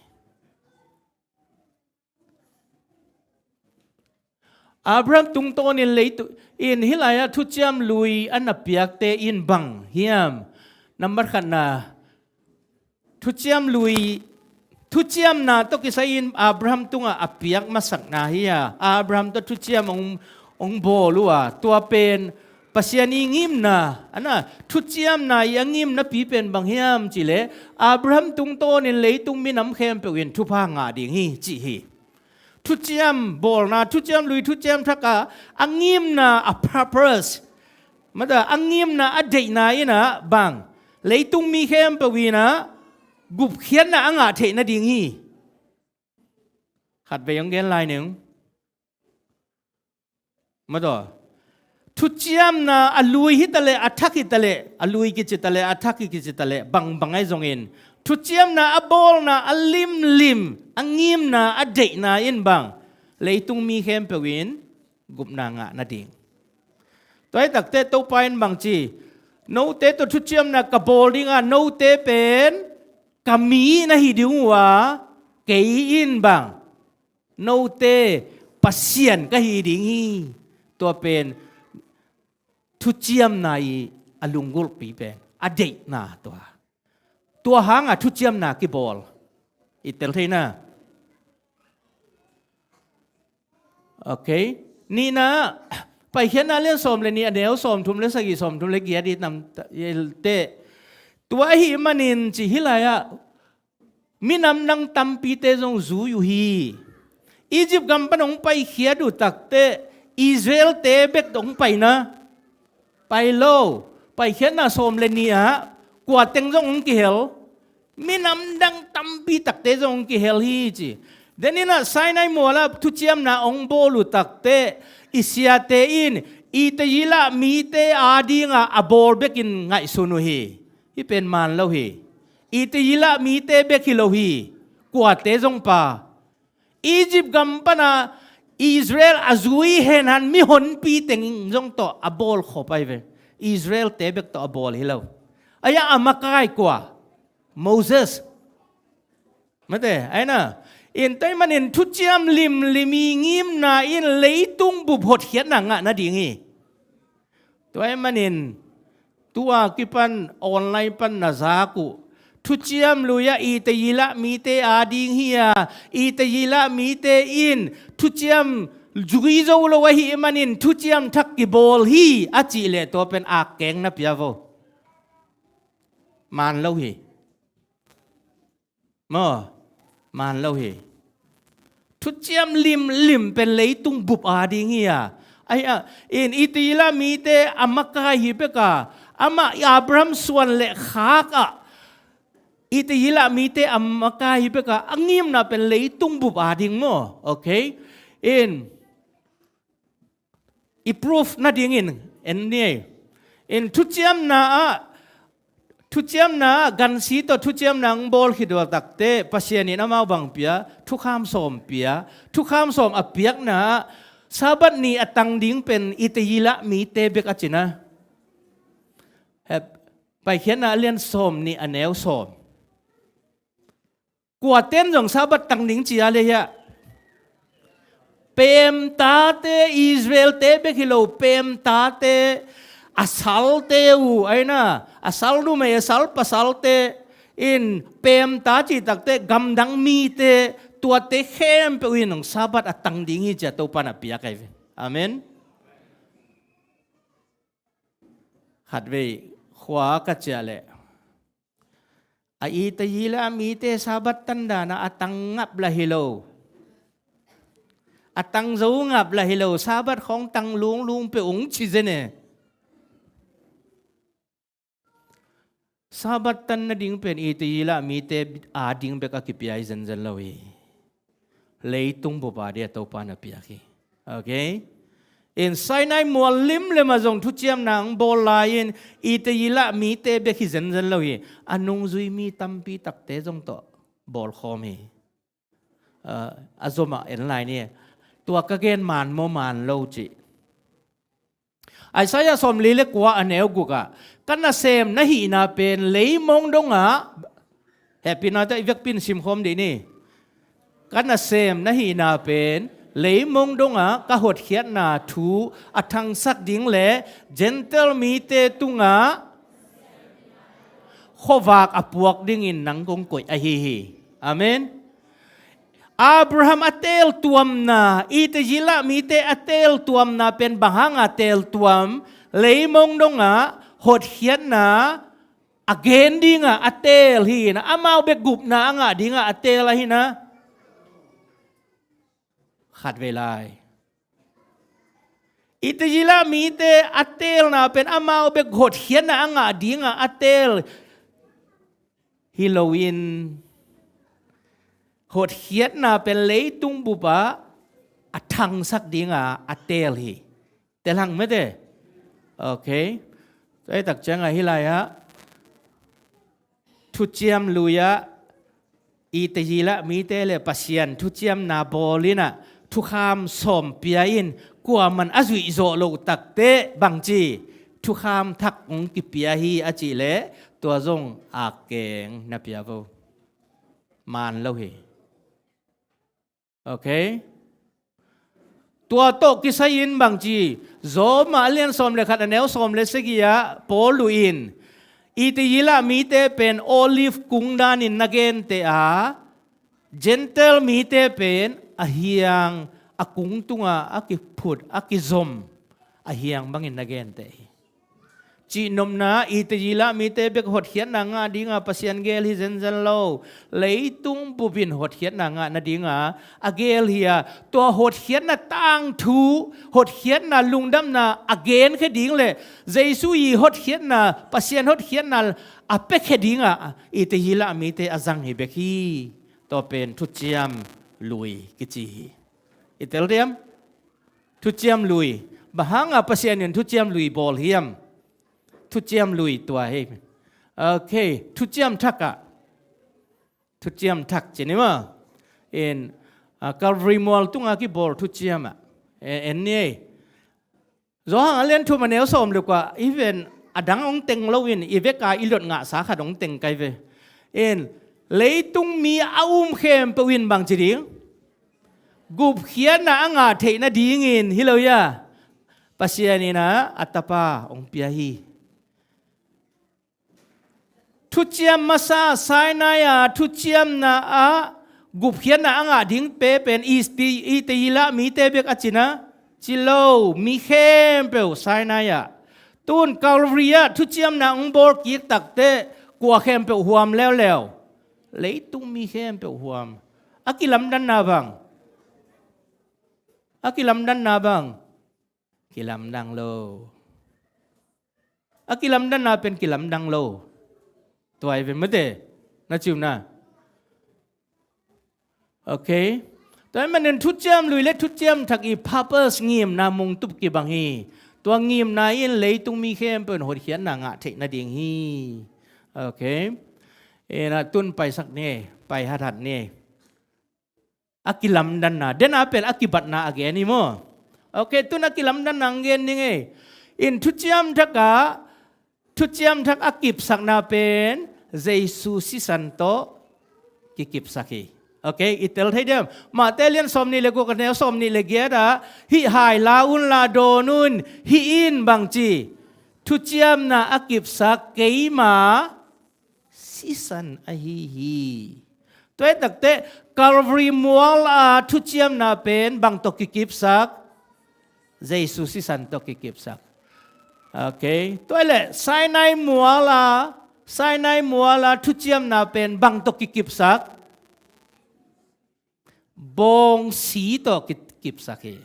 Abraham tungtawnin leitung in hih lai-ah thuciam lui a na piakte in bang hiam? Nambat khatna, thuciam lui, thuciamna tawh kisai-in Abraham tungah a piak masakna hi a, Abraham tawh thuciam hong, hong bawl uh a, tua pen Pasian i ngimna, a na, thuciamna i a ngimnapi pen bang hiam cih leh, Abraham tungtawnin leitung minam khempeuh in thupha ngah ding hi, cih hi. Thuciam bawlna, thuciam lui, thuciam thak a, a ngimna, a purpose, mata, a ngimna, a deihna in ah bang, leitung mi khempeuh in ah gupkhiatna a ngah theih nading hi. Khatvei hong gen lai ning. Mataw, thuciamna a lui hi ta leh, a thak hi ta leh, a lui kici ta leh, a thak hi kici ta leh, bangbang ahi zongin, thuciamna a bawlna a limlim, a ngimna a deihna in bang, leitung mi khempeuh in gupna ngah nading. Tua hi takteh Topa in bang ci, note tawh thuciamna ka bawl ding a, note pen ka mi na hi ding uh a, kei in bang, note Pasian ka hi ding hi. Tua pen thuciamna i a lunggulhpi pen, a deihna tua. Tua hangah thuciamna kibawl. I tel thei na. Ok. Nihna, Paikhiatna lian sawm le nih a neu sawmthum le sagih, sawmthum le giat i tam teh. Tua ahih manin ci hih lai-ah minam dang tampite zong zui uh hi. Egypt gam pan hong paikhiat uh takteh Israel-te bek hong pai na. Pai lo. Paikhiatna sawm le nih ah kua teng zong hong kihel. Minam dang tampi takte zong hong kihel hi ci. Deninah Sinai mualah thuciamna hong bawl uh takteh i siate in Itayila mite adingah a bawl bekin ngaihsun uh hi. Hih pen man lo hi. Itayila mite bek hi lo hi. Kuate zong pa. Egypt gam pana Israel a zui henhan mihonpi teng zong tawh a bawl khop ahi ve. Israel-te bek tawh a bawl hi lo. Ahi a makai kua? Moses. Mate, aina. In tua ahih manin thuciam limlim i ngimna in leitung bup hotkhiatna ngah nading hi. Tua ahih manin tua kipan online pan na zak uh thuciam lui-ah Itayila mite ading hi a, Itayila mite in thuciam zui zo lo ahih manin thuciam thak kibawl hi a cih leh tua pen akkeng na pia vo. Man lo hi. Maw, man lo hi. Thuciam limlim pen leitung bup ading hi a. Ahi a, in Itayila mite a makai hi bek a, amah Abraham suan le khak ah Itayila mite a makai hi bek a, a ngimna pen leitung bup ading maw. Ok. In i proof nadingin en ni. In thuciamna ah, thuciamna ah gansi tawh thuciamna hong bawl khit uh takteh Pasian in amau bang pia, thukham sawm pia. Thukham sawm a piakna ah Sabbath ni a tang ding pen Itayila mite bek a ci na. Hep, Paikhiatna a lian sawm nih a neu sawm. Kuaten zong Sabbath tang ding ci a le hiah? Peemtate, Israel-te bek hi lo, peemtate, a salte uh, aina, a sal numei, a sal pasalte in peemta cih takteh gamdang mite, tuate khempeuh in zong Sabbath a tang ding hi ci a Topa na piak ahi ve. Amen. Khatvei khua ka ciah leh a Itayila mite Sabbath tan dan a a tang ngap lah hi lo. A tang zo ngap lah hi lo. Sabbath khawng tang lunglung peuh ung ci zen e. Sabbath tan nading pen Itayila mite ading bek a kipia hi zenzen lo hi. Leitung bup ading a Topa na piak hi. Ok. In Sinai mual limlim ah zong thuciamna hong bawl lai-in Itayila mite bek hi zenzen lo hi. A nungzui mi tampi takte zong tawh bawl khawm hi. Ah, a zomah en lai ni. Tua ka gen man maw man lo cih. Isaiah sawmli le kua a neu gukah, ka nasem na hihna pen leimong dongah, hehpihna tawh i vekpi in simkhawm dih ni. Ka nasem na hihna pen leimong dongah ka hotkhiatna thu a thangsak ding le Gentile mite tungah khuavak a puak dingin nang kong koih ahi hi. Amen. Abraham a teeltuamna, Itizila mite a teeltuamna pen bang hanga teeltuam, leimong dongah hotkhiatna a gen dingah a teel hi. Amau bek gupna a ngah dingah a teel ahi na. Khatvei lai. Itizila mite a teelna pen amau bek hotkhiatna a ngah dingah a teel hi loin, hotkhiatna pen leitung bupah a thangsak dingah a teel hi. Tel hang mete. Ok. Tua hi tak ciangah hih lai-ah thuciam lui-ah Itizila mite le Pasian thuciamna bawl inah thukham sawm pia in, kuaman a zuih zawh loh takteh bangci thukham thak hong kipia hi a cih leh tua zong akkeng na pia vo. Man lo hi. Ok. Tua tawh kisai-in bangci, Roma a lian sawm le khat a neu sawm le sagih-ah Paul in Itizila mite pen olive kung danin na genteh a, Gentile mite pen a hiang, a kung tungah a kiphut, a kizom a hiang bangin na genteh hi. Cihnopna, Itizila mite bek hotkhiatna ngah dinga Pasian geel hi zenzen lo. Leitung bupin hotkhiatna ngah nadinga a geel hi a, tua hotkhiatna tangthu, hotkhiatna lungdamna a genkhia ding le Jesu i hotkhiatna, Pasian hotkhiatna a piakhia dinga Itizila mite a zang hi bek hi. Tua pen thuciam lui kici hi. I tel diam? Thuciam lui. Bang hanga Pasian in thuciam lui bawl hiam? Thuciam lui tua hi. Ok, thuciam thak ah. Thuciam thak ci ni maw. In, ah, Calvary mual tunga kibawl thuciam ah. E, en ni ei. Johan a lian thum a neu sawm le kua, even a dang hong teng loin, i veka i lot ngahsa khat hong teng kai ve. In, leitung mi a um khempeuh in bangci ding? Gupkhiatna a ngah theih nadingin, hi lo hia? Pasian in a, a tapa hong pia hi. Thuciam masa Sinai a thuciamna ah gupkhiatna a ngah ding pe pen Iti-, Itizila mite bek a cina, ci lo, mi khempeuh Sinai ah. Tun Calvary ah thuciamna hong bawl kik takteh kua khempeuh huam leuleu? Leitung mi khempeuh huam. A kilamdanna bang? A kilamdanna bang? Kilamdang lo. A kilamdanna pen kilamdang lo. Tua hi ve mate. Na ciu na. Ok. Tua hi manin thuciam lui le thuciam thak i purpose ngimna mungtup kibang hi. Tua ngimna in leitung mi khempeuh in hotkhiatna ngah theih nading hi. Ok. Ina tun paisak ni, pai hathat ni. A kilamdanna, dena pen a kibatna a gen hi maw? Ok, tun a kilamdanna ang gen ning ei. In thuciam thak a, thuciam thak a kipsakna pen Jesu sisan tawh kikipsak hi. Ok, i tel thei diam? Mate lian sawm nih le guk a neu sawm nih le giat ah, hih hai la un la dawn un, hih in bangci thuciamna a kipsak keima sisan ahi hi. Tua hi takteh Calvary mual a thuciamna pen bang tawh kikipsak? Jesu sisan tawh kikipsak. Ok. Tua hi leh Sinai mual a, Sinai mual a thuciamna pen bang tawh kikipsak? Bawngsi tawh ki-, kipsak hi.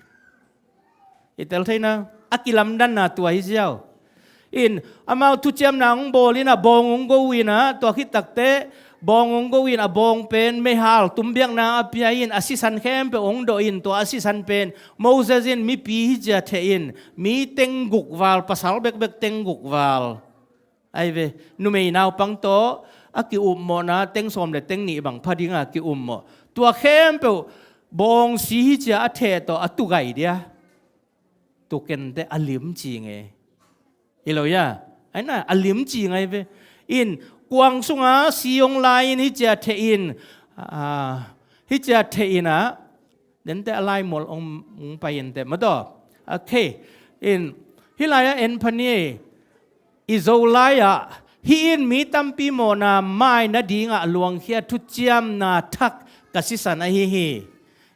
I tel thei na, a kilamdanna tua hi ziau. In, amau thuciamna hong bawl ina, bawng hong go ina, tua khit takteh, bawng hong go in, a bawng pen, meihal tumbiakna a pia in, a sisan khempeuh hong dawh in, tua a sisan pen, Moses in mipi hi cia theh in, mi teng guk val, pasal bekbek teng guk val. Ai ve, numei naupang tawh a ki-uppawhna teng sawm le teng nih bang pha dinga ki-uppawh. Tua khempeuh Bawngsi hi cia a theh tawh a tugai dia. Tukente a limci nge. I lo ya. Aina a limci ngai ve. In kuang sunga siong lai in hi cia theh in. Ah, hi cia theh in ah. Dente a lai mol ong, ong pai in te maw taw. Okay. In hi lai-ah en phani. I Zolai-ah hih in mi tampi mawhna mai nadingah luangkhia thuciamna thak ka sisan ahi hi.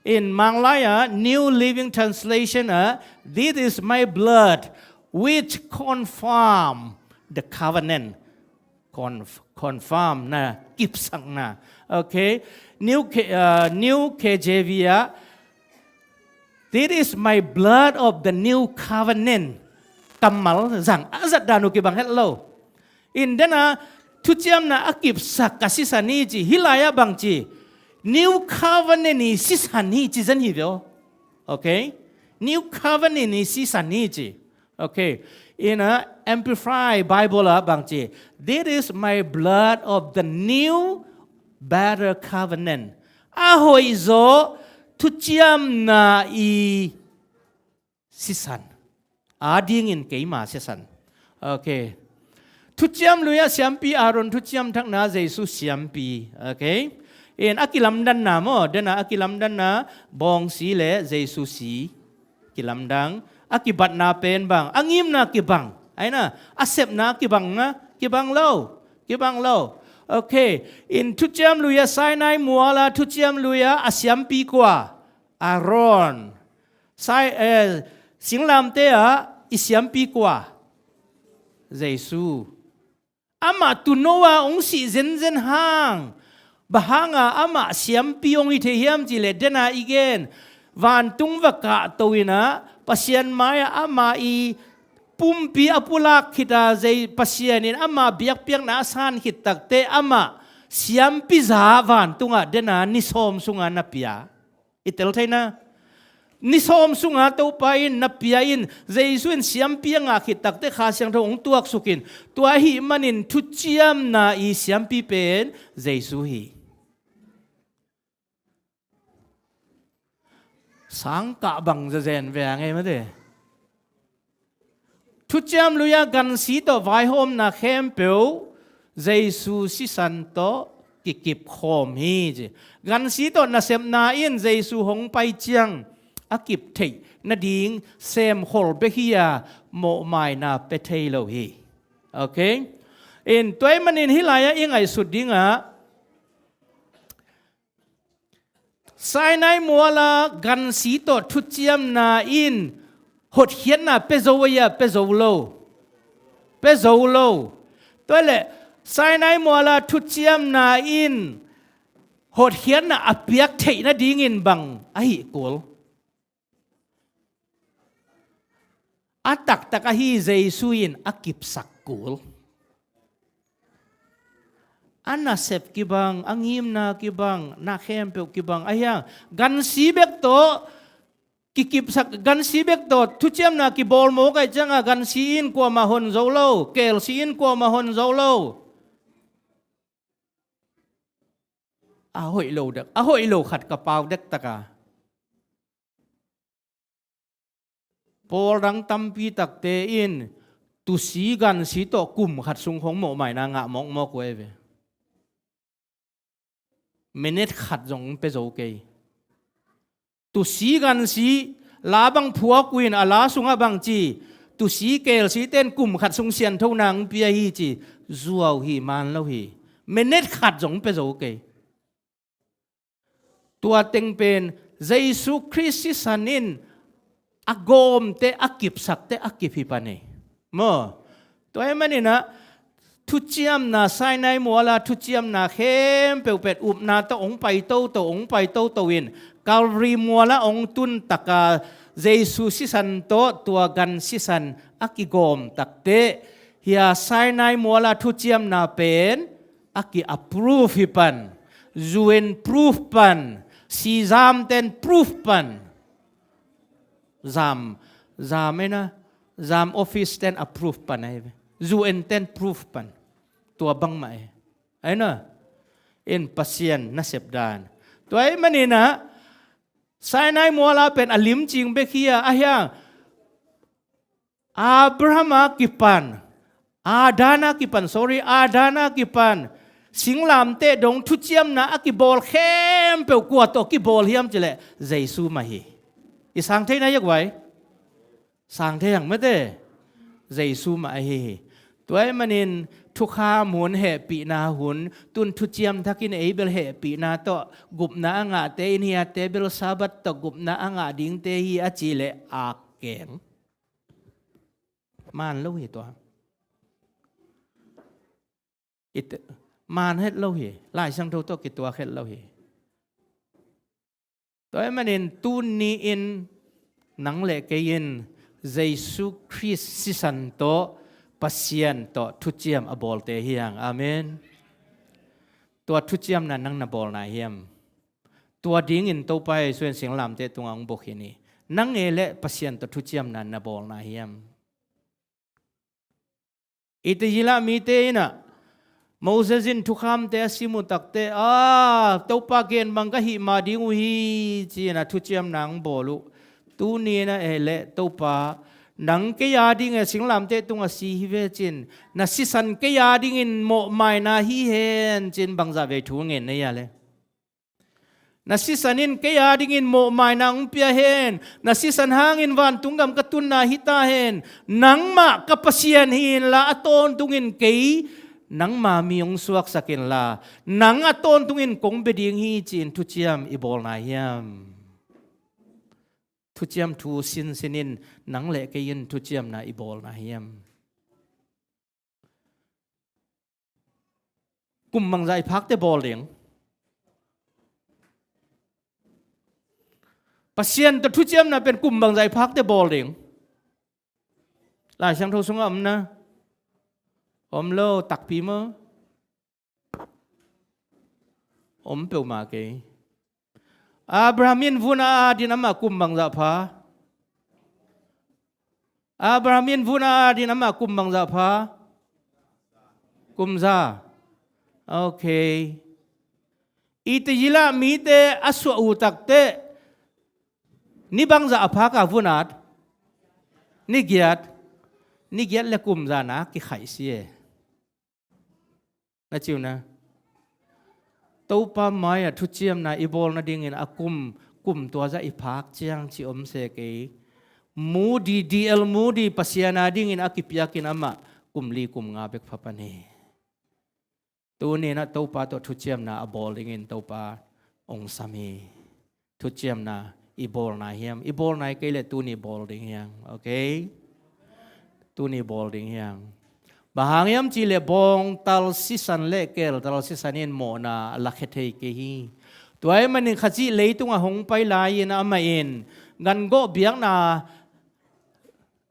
In Manglai-ah New Living Translation-ah, "This is my blood which confirm the covenant." Conf-, confirm na, kipsakna. Okay. New K-, uh, New K J V-ah, "This is my blood of the new covenant." Kammal zang a zat dan uh kibang het lo. In dena thuciamna a kipsak ka sisan hi ci, hi lai-ah bang ci, new covenant i sisan hi ci zen hi veo. Okay? New covenant i sisan hi ci. Okay. In a Amplified Bible-ah bang ci, "This is my blood of the new better covenant." A hoihzaw thuciamna i sisan. A dingin keima sisan. Okay. Thuciam Lui-ah siampi Aaron thuciam thakna Jesu siampi. Okay. In a kilamdanna maw, dena a kilamdanna bawngsi le Jesu si. Kilamdang. A kibatna pen bang, a ngimna kibang. Aina, a sepna kibang na, kibang lo. Kibang lo. Okay. In Thuciam Lui-ah Sinai mual-ah Thuciam Lui-ah a siampi kua. Aaron. Sai, eh, singlamteh-ah i siampi kua. Jesu. Amah tuuno-a hong sih zenzen hang. Bang hanga amah siampi hong hi thei hiam cih leh dena i gen. Vantung va kahto in ah, Pasian mai-ah amah i pumpi a pulak khit a, zei Pasian in amah biakpiakna a san khit takteh amah siampi za vantungah dena ni sawm sunga na pia. I tel thei na. Ni sawm sunga Topa in na pia in, Jesu in siampi a ngah khit takteh Kha Siangtho hong tuaksuk in, tua ahih manin thuciamna i siampi pen Jesu hi. Sangkah bang zazen ve a ngei mate. Thuciam Lui-ah gansi tawh vaihawmna khempeuh Jesu sisan tawh kikip khawm hi ci. Gansi tawh nasepna in Jesu hong pai ciang a kip theih nading semkhol bek hi-a mawhmaina pia thei lo hi. Okay? In tua ahih manin hih lai-ah i ngaihsut dingah Sinai mual-a gansi tawh thuciamna in hotkhiatna pia zo a, pia zo lo. Pia zo lo. Tua leh Sinai mual-a thuciamna in hotkhiatna a piak theih nadingin bang ahi kul. A taktak ahi Jesu in a kipsak kul. A nasep kibang, a ngimna kibang, na khempeuh kibang. Ahi hang, gansi bek tawh, kikipsak, gansi bek tawh thuciamna kibawl mawk ahih ciangin gansi in kuamah hon zo lo, keelsi in kuamah hon zo lo. A hoih lo dek, a hoih lo khat ka pau dektak a. Pawl dang tampi takte in tuusi gansi tawh kum khat sung khong mawhmaina ngah mawkmawk uh ei ve. Minute khat zong pia zo kei. Tuusi gansi la bang phuak uh in a la sungah bang ci, tuusi keelsite in kum khat sung sianthona hong pia hi ci, zuau hi, man lo hi. Minute khat zong pia zo kei. Tua teng pen Jesu Khrist sisan in a gawmte, a kipsakte a kip hi pan hi. Maw? Tua ahih manin ah thuciamna, Sinai mual-a thuciamna khempeuh pen upna tawh hong pai toto, hong pai toto in Calvary mual-ah hong tun tak a Jesu sisan tawh tua gan sisan a kigawm takteh hih Sinai mual-a thuciamna pen a ki-approve hi pan, U N proof pan, sizamte in proof pan, zam, zam ei na, zam office-te in approve pan ei ve. U N-te in proof pan. Tua bangmah ei. Ei na, in Pasian nasep dan. Tua ahih manin ah, Sinai mual ah pen a limcing bek hi a, ahi hang Abraham a kipan, Adam a kipan, sorry, Adam a kipan singlamteh dong thuciamna a kibawl khempeuh kua tawh kibawl hiam cih leh Jesu mah hi. I sang thei na hiak vai? Sang thei hang mete. Jesu mah ahi hi. Tua ahih manin thukham hun, hehpihna hun, tun thuciam thakin ei bel hehpihna tawh gupna a ngahte in, hiate bel Sabbath tawh gupna a ngah dingte hi a cih leh a keng. Man lo hi tua. It, man het lo hi. Lai Siangtho tawh kituak het lo hi. Tua ahih manin tuni-in nang le kei in Jesu Khrist sisan tawh, Pasian tawh thuciam a bawlte hi hang. Amen. Tua thuciamna nang na bawl nai hiam? Tua dingin Topa Jesu in singlamteh tungah hong bok hi ni. Nang e le Pasian tawh thuciamna na bawl nai hiam? Itazila mite in ah Moses in thukhamte a sim uh takteh, a, Topa gen bang ka hih ma ding uh hi, ci-in a thuciamna hong bawl uh. Tuni in ah e le Topa, nang kei a ding e singlamteh tungah si hi ve cin, na sisan kei a dingin mawhmaina hi hen cin bangzah vei thu ngen na hia le? Na sisan in kei a dingin mawhmaina hong pia hen. Na sisan hangin vantung gam ka tunna hi ta hen. Nangmah ka Pasian hi inla a tawntungin kei nangma mi hong suaksak inla nang a tawntungin kong bia ding hi ci-in thuciam i bawl nai hiam? Thuciam thu sinsin in nang le kei in thuciamna i bawl nai hiam? Kum bangzah i phakte bawl ding? Pasian tawh thuciamna pen kum bangzah i phakte bawl ding? Lai Siangtho sungah om na? Om lo, takpi maw? Om peuhmah kei. Abraham in vun a at in amah kum bangzah pha? Abraham in vun a at in amah kum bangzah pha? Kum za. Ok. Itazila mite a suah uh takteh ni bangzah a phak a vun at? Ni giat. Ni giat le kum za na kikhaih si e. Na ci uh na. Topa mai-ah thuciamna i bawl nadingin a kum, kum tua zah i phak ciang ci om se kei. Moody, D L Moody Pasian a dingin a kipiakin amah kum li kum nga bek pha pan hi. Tuni in ah Topa tawh thuciamna a bawl dingin Topa hong sam hi. Thuciamna i bawl nai hiam? I bawl nai kei le tuni bawl ding hiam? Ok? Tuni bawl ding hiam? Bang hang hiam cih le bawngtal sisan le keltal sisan in mawhna a lakhia thei kei hi. Tua ahih manin Khazih leitungah hong pai lai-in amah in gangawh biakna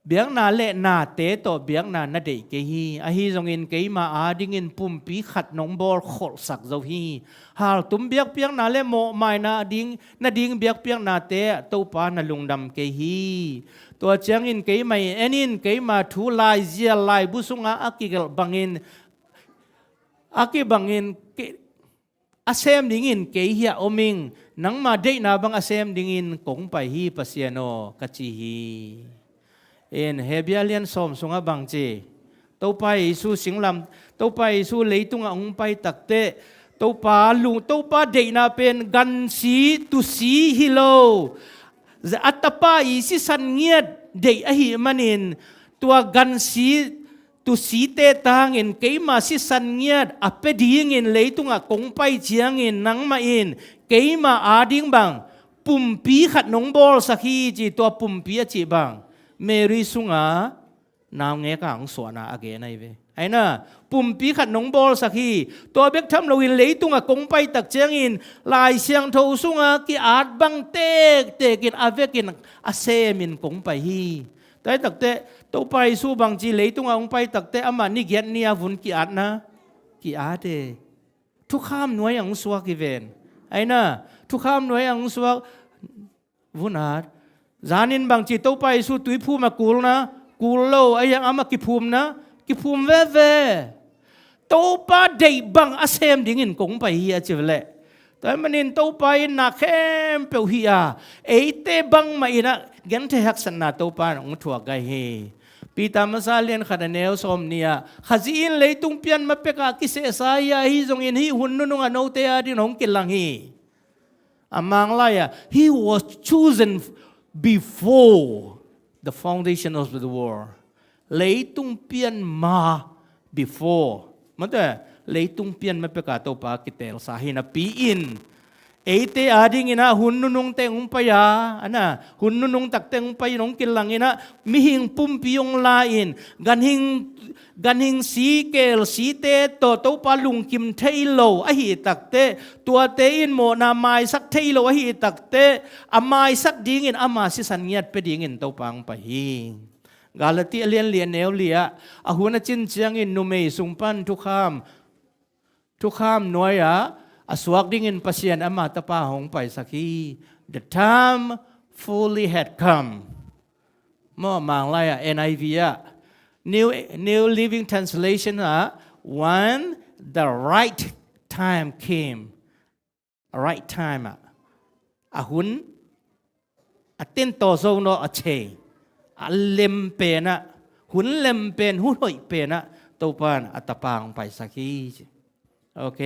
biakna le nate tawh biakna na deih kei hi. Ahi zongin keima a dingin pumpi khat nong bawl kholhsak zo hi. Haltum biakpiakna le mawhmaina ding, na ding biakpiaknate ah Topa na lungdam kei hi. Tua ciangin keima i en in, keima thu laizial laibu sungah a kigelh bangin, a kibangin ke-, a sem dingin kei hiah om ing, nangma deihna bang a sem dingin kong pai hi Pasian aw, ka ci hi. In Hebru lian sawm sungah bang ci? Topa Jesu singlam, Topa Jesu leitungah hong pai takteh, Topa lung, Topa deihna pen gansi tusi hi lo. A tapa i sisan ngiat deih ahih manin tua gansi tusite tangin keima sisan ngiat a pia dingin leitungah kong pai ciangin nangmah in keima a ding bang pumpi khat nong bawlsak hi ci. Tua pumpi a cih bang Mary sungah naungek a hong suahna a gen ahi ve. Aina, pumpi khat nong bawlsak hi. Tua bek tham loin leitungah kong pai tak ciangin Lai Siangtho sungah ki-at bang tektekin a vekin a semin kong pai hi. Tua hi takteh Topa Jesu bangci leitungah hong pai takteh amah ni giat ni a vun ki-atna ki-at e. Thukham nuai a hong suak hi ven. Aina, thukham nuai a hong suak, vun at. Zanin bangci Topa Jesu tuiphum a kulna, kul lo, a hiang amah kiphumna, kiphum veve. Topa deih bang a sem dingin kong pai hi a ci leh Tua ahih manin Topa in na khempeuh hih a, eite bangmah in ah gentheih haksatna Topa in hong thuak gai hi. Peter masa lian khat a neu sawm nih ah, Khazih in leitung pian ma pekah kisehsa hi a, ahi zongin hih hun nunung a note adingin hong kilang hi. A Mang lai-ah, he was chosen before the foundation of the world. Leitung pian ma before. Mate, leitung pian ma pekah Topa kitelsa hi napi-in, eite adingin ah hun nunung teng hong pai a, ana, hun nunung tak teng hong pai in hong kilang in ah, mihing pumpi hong la-in, ganhing, ganhing si, keel site tawh Topa lungkim thei lo ahih takteh, tuate in mawhna maisak thei lo ahih takteh, a maisak dingin ama sisan ngiat pia dingin Topa hong pai hi. Galati a lian li a neu li ah, a hun a cin ciangin numei sung pan thukham, thukham nuai-ah a suak dingin Pasian ama Tapa hong paisak hi. The time fully had come. Maw, Mang lai-ah, N I V ah, New, New Living Translation ah, when the right time came. A right time ah, a hun a tentaw zo nawh a cei, a lem pen ah, hun lem pen, hun hoih pen ah Topa in a Tapa hong paisak hi ci. Ok.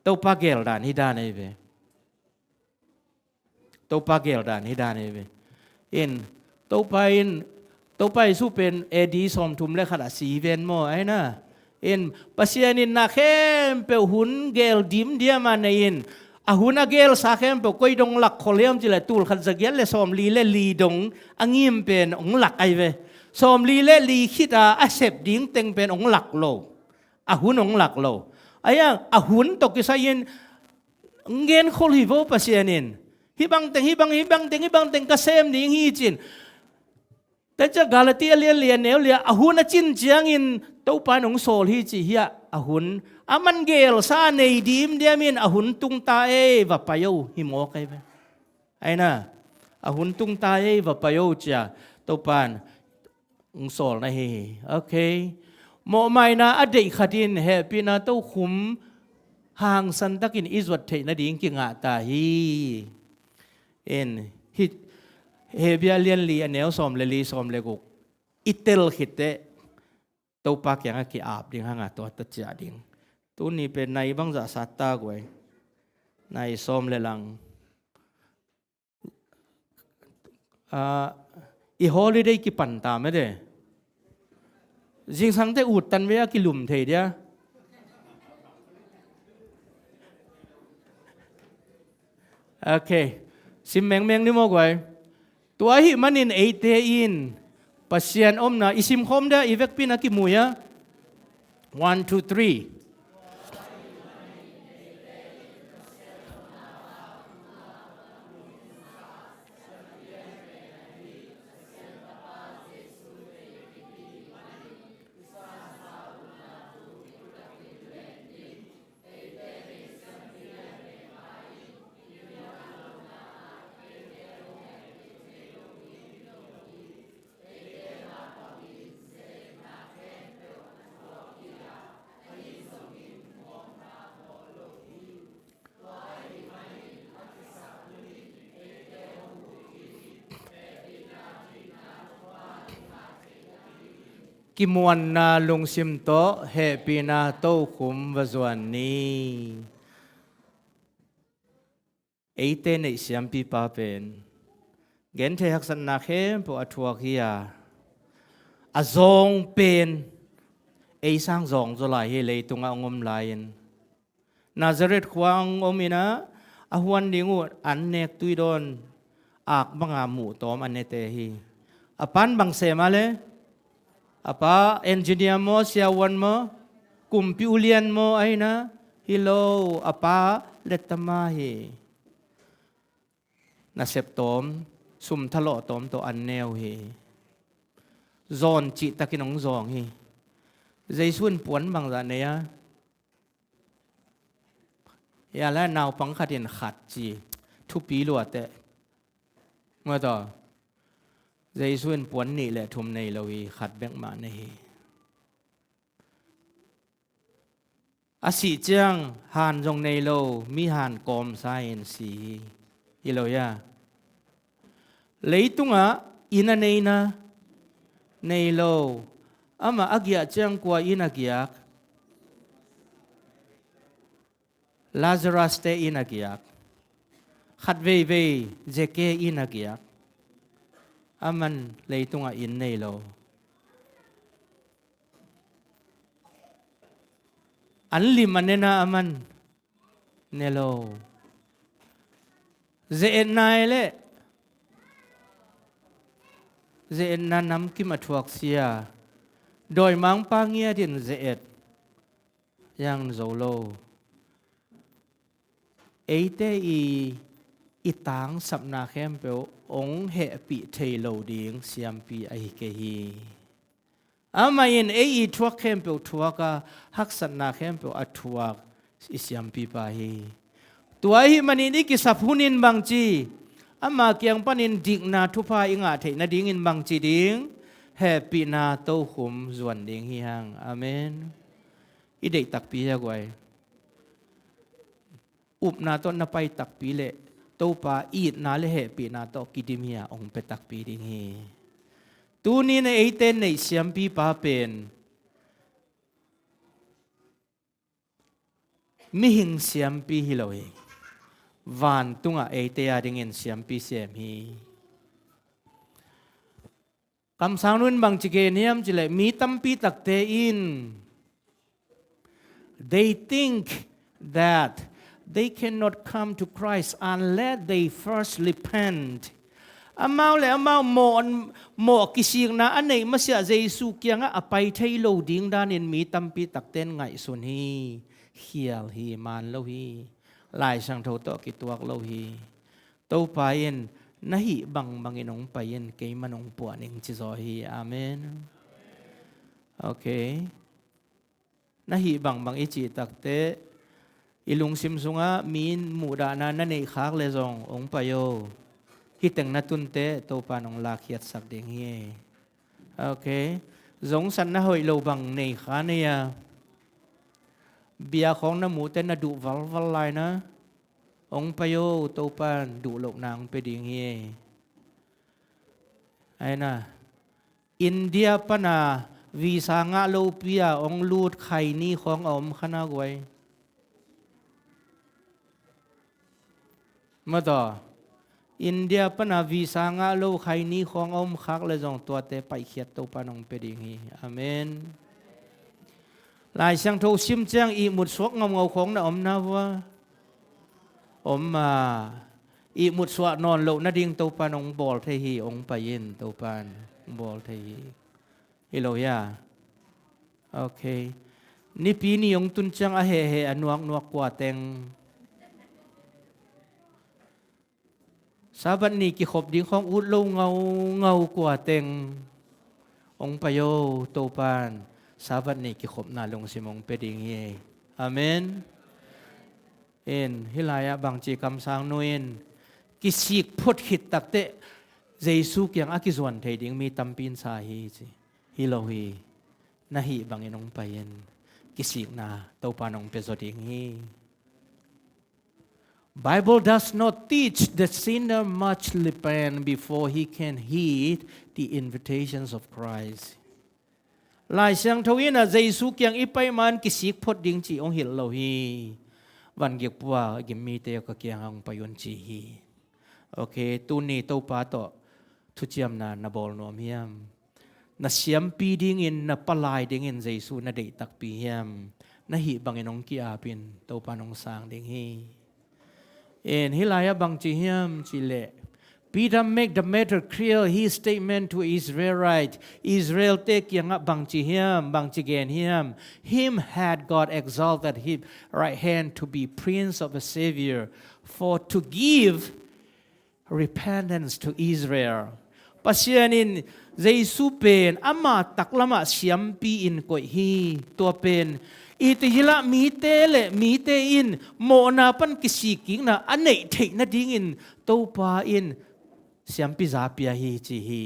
Topa geldan hih dan ahi ve. Topa geldan hih dan ahi ve. In, Topa in, Topa Jesu pen A D sawmthum le khat ah si ven maw, ai na. In, Pasian in na khempeuh hun gel dimdiam a nei in, a hun a gelsa khempeuh koi dong lak khol hiam cih leh tul khat za giat le sawmli le li dong a ngim pen hong lak ahi ve. Sawmli le li khit a a sep ding teng pen hong lak lo. A hun hong lak lo. Ahi hang a hun tawh kisai-in hong genkhol hi vo Pasian in. Hih bang teng, hih bang, hih bang teng, hih bang teng ka sem ding hi ci-in. Tua ciang Galati a lian li a neu li ah, a hun a cin ciangin Topa in hong sawl hi ci hi ah, a hun. Aman gelsa nei dimdiam in a hun tung ta ei, va pai o, hi mawk ahi ve. Ai na, a hun tung ta ei, va pai o ci-a Topa in hong sawl na hi hi. Ok. Mawhmaina a deih khat in hehpihna tokhum hangsan takin i zuat theih nading kingah ta hi. In, hih Hebru a lian li a neu sawm le li, sawm le guk i tel khit teh Topa kiangah ki-ap ding hang a, tua ta ciah ding. Tuni pen nai bangzah sat ta guai. Nai sawm le lang. Ah, i holiday kipan ta mede. Zingsang teh ut tan ve a kilum thei dia. Ok. Sim mengmeng ni maw guai. Tua ahih manin eite in Pasian omna i simkhawm dia, i vekpi-in a kimu hia? One, two, three. Kimuanna lungsim tawh hehpihna tokhum va zuan ni. Eite neih siampipa pen genthei haksatna khempeuh a thuak hi a, a zawng pen ei sang zawng zaw lai hi, leitungah hong om lai-in. Nazareth khua hong om in ah, a huan ding uh an nek tuidawn ak banga muhtawm a nete hi. A pan bang sem a le? A pa engineer maw, siavuan maw, kumpi ulian maw, ahi na? Hi lo, a pa lettama hi. Nasep tawm, sum thalawh tawm tawh an ne uh hi. Zawn cihtakin hong zawng hi. Jesu in puan bangzah nei a? Hia le naupang khat in khat ci, thupi lua teh. Maw taw, Jesu in puan nih le thum nei lo hi, khat bek mah nei hi. A sih ciang han zong nei lo, mi han kawmsa in si hi. Hi lo hia? Leitungah inn a nei na, nei lo. Amah a giah ciang kua inn a giak? Lazarus te inn a giak. Khat veivei Zeke inn a giak. Aman leitungah inn nei lo. An lim a nena aman ne lo. Ze-etna e leh, ze-etna namkim a thuak sia. Dawimangpa ngiatin ze-et yang zo lo. Eite i, i tangsapna khempeuh ong hehpih thei lo ding siampi ahi kei hi. Amah in ei i thuak khempeuh thuak a, haksatna khempeuh a thuak i siampipa hi. Tua ahih manin i kisap hunin bangci, ama kiang panin dikna thupha i ngah theih nadingin bangci ding, hehpihna tokhum zuan ding hi hang. Amen. I deih takpi hi a guai. Upna tawh na pai takpi leh Topa itna le hehpihna tawh kidim hi a, ong pia takpi ding hi. Tuni na eite neih siampipa pen mihing siampi hi lo hi. Vantungah eite a dingin siampi sem hi. Kamsang nu in bangci gen hiam cileh, mi tampi takte in they think that they cannot come to Christ unless they first repent. Amau le amau mawh, mawh kisikna a neih masiah Jesu kiangah a pai thei lo ding danin mi tampi takte in ngaihsun hi, khial hi, man lo hi. Lai Siangtho tawh kituak lo hi. Topa in na hih bangbangin ong pai in, keiman ong puah ning ci zaw hi. Amen. Ok. Na hih bangbang i cih takte, i lungsim sungah mi in muhdahna na neih khak le zong ong pai o. Hih teng na tunte Topa in ong lakkhiatsak ding hi. Ok. Zongsatna hoih lo bang nei kha nei a, bia khawng na muhte na duh valval lai na, ong pai o, Topa in duh lohna ong pia ding hi. Aina, India pana visa ngah lopi a ong lut khaini khawng a om kha na guai. Maw taw, India pana visa ngah lo khaini khawng a om khak le zong tuate paihkhiat Topa in ong pia ding hi. Amen. Lai Siangtho sim ciang ihmut suak ngaungau khawng na om na vua. Om a, ihmut suak nawn loh nading Topa in ong bawl thei hi, ong pai in Topa in ong bawl thei hi. Hi lo hia? Ok. Nipi ni ong tun ciang a hehheh a nuaknuak kua teng, Sabbath ni kikhop ding khawng ut lo ngaungau kua teng, ong pai o, Topa in Sabbath ni kikhopna lungsim ong pia ding hi. Amen. In, hih lai-ah bangci kamsang nu in, kisik phot khit takteh Jesu kiang a kizuan thei ding mi tampi in sa hi ci. Hi lo hi. Na hih bangin ong pai in, kisikna Topa in ong pia zaw ding hi. Bible does not teach the sinner must repent before he can heed the invitations of Christ. Lai Siangtho in a Jesu kiang i pai man kisik phot ding ci ong hilh lo hi. Van gikpua gim mite ka kiang ong pai un ci hi. Ok, tuni Topa tawh thuciamna na bawl nuam hiam? Na siampi dingin, na palai dingin Jesu na deih takpi hiam? Na hih bangin ong ki-ap in, Topa in ong sang ding hi. In, hih lai-ah bangci hiam cihleh, Peter make the matter clear, his statement to Israelite, Israel te kiangah bangci hiam, bangci gen hiam? Him had God exalted his right hand to be Prince of a Savior, for to give repentance to Israel. Pasian in Jesu pen ama taklamah siampi in koih hi. Tua pen i ti hilah mite le mite in mawhna pan kisikkikna a neih theih nadingin Topa in siampi za pia hi ci hi.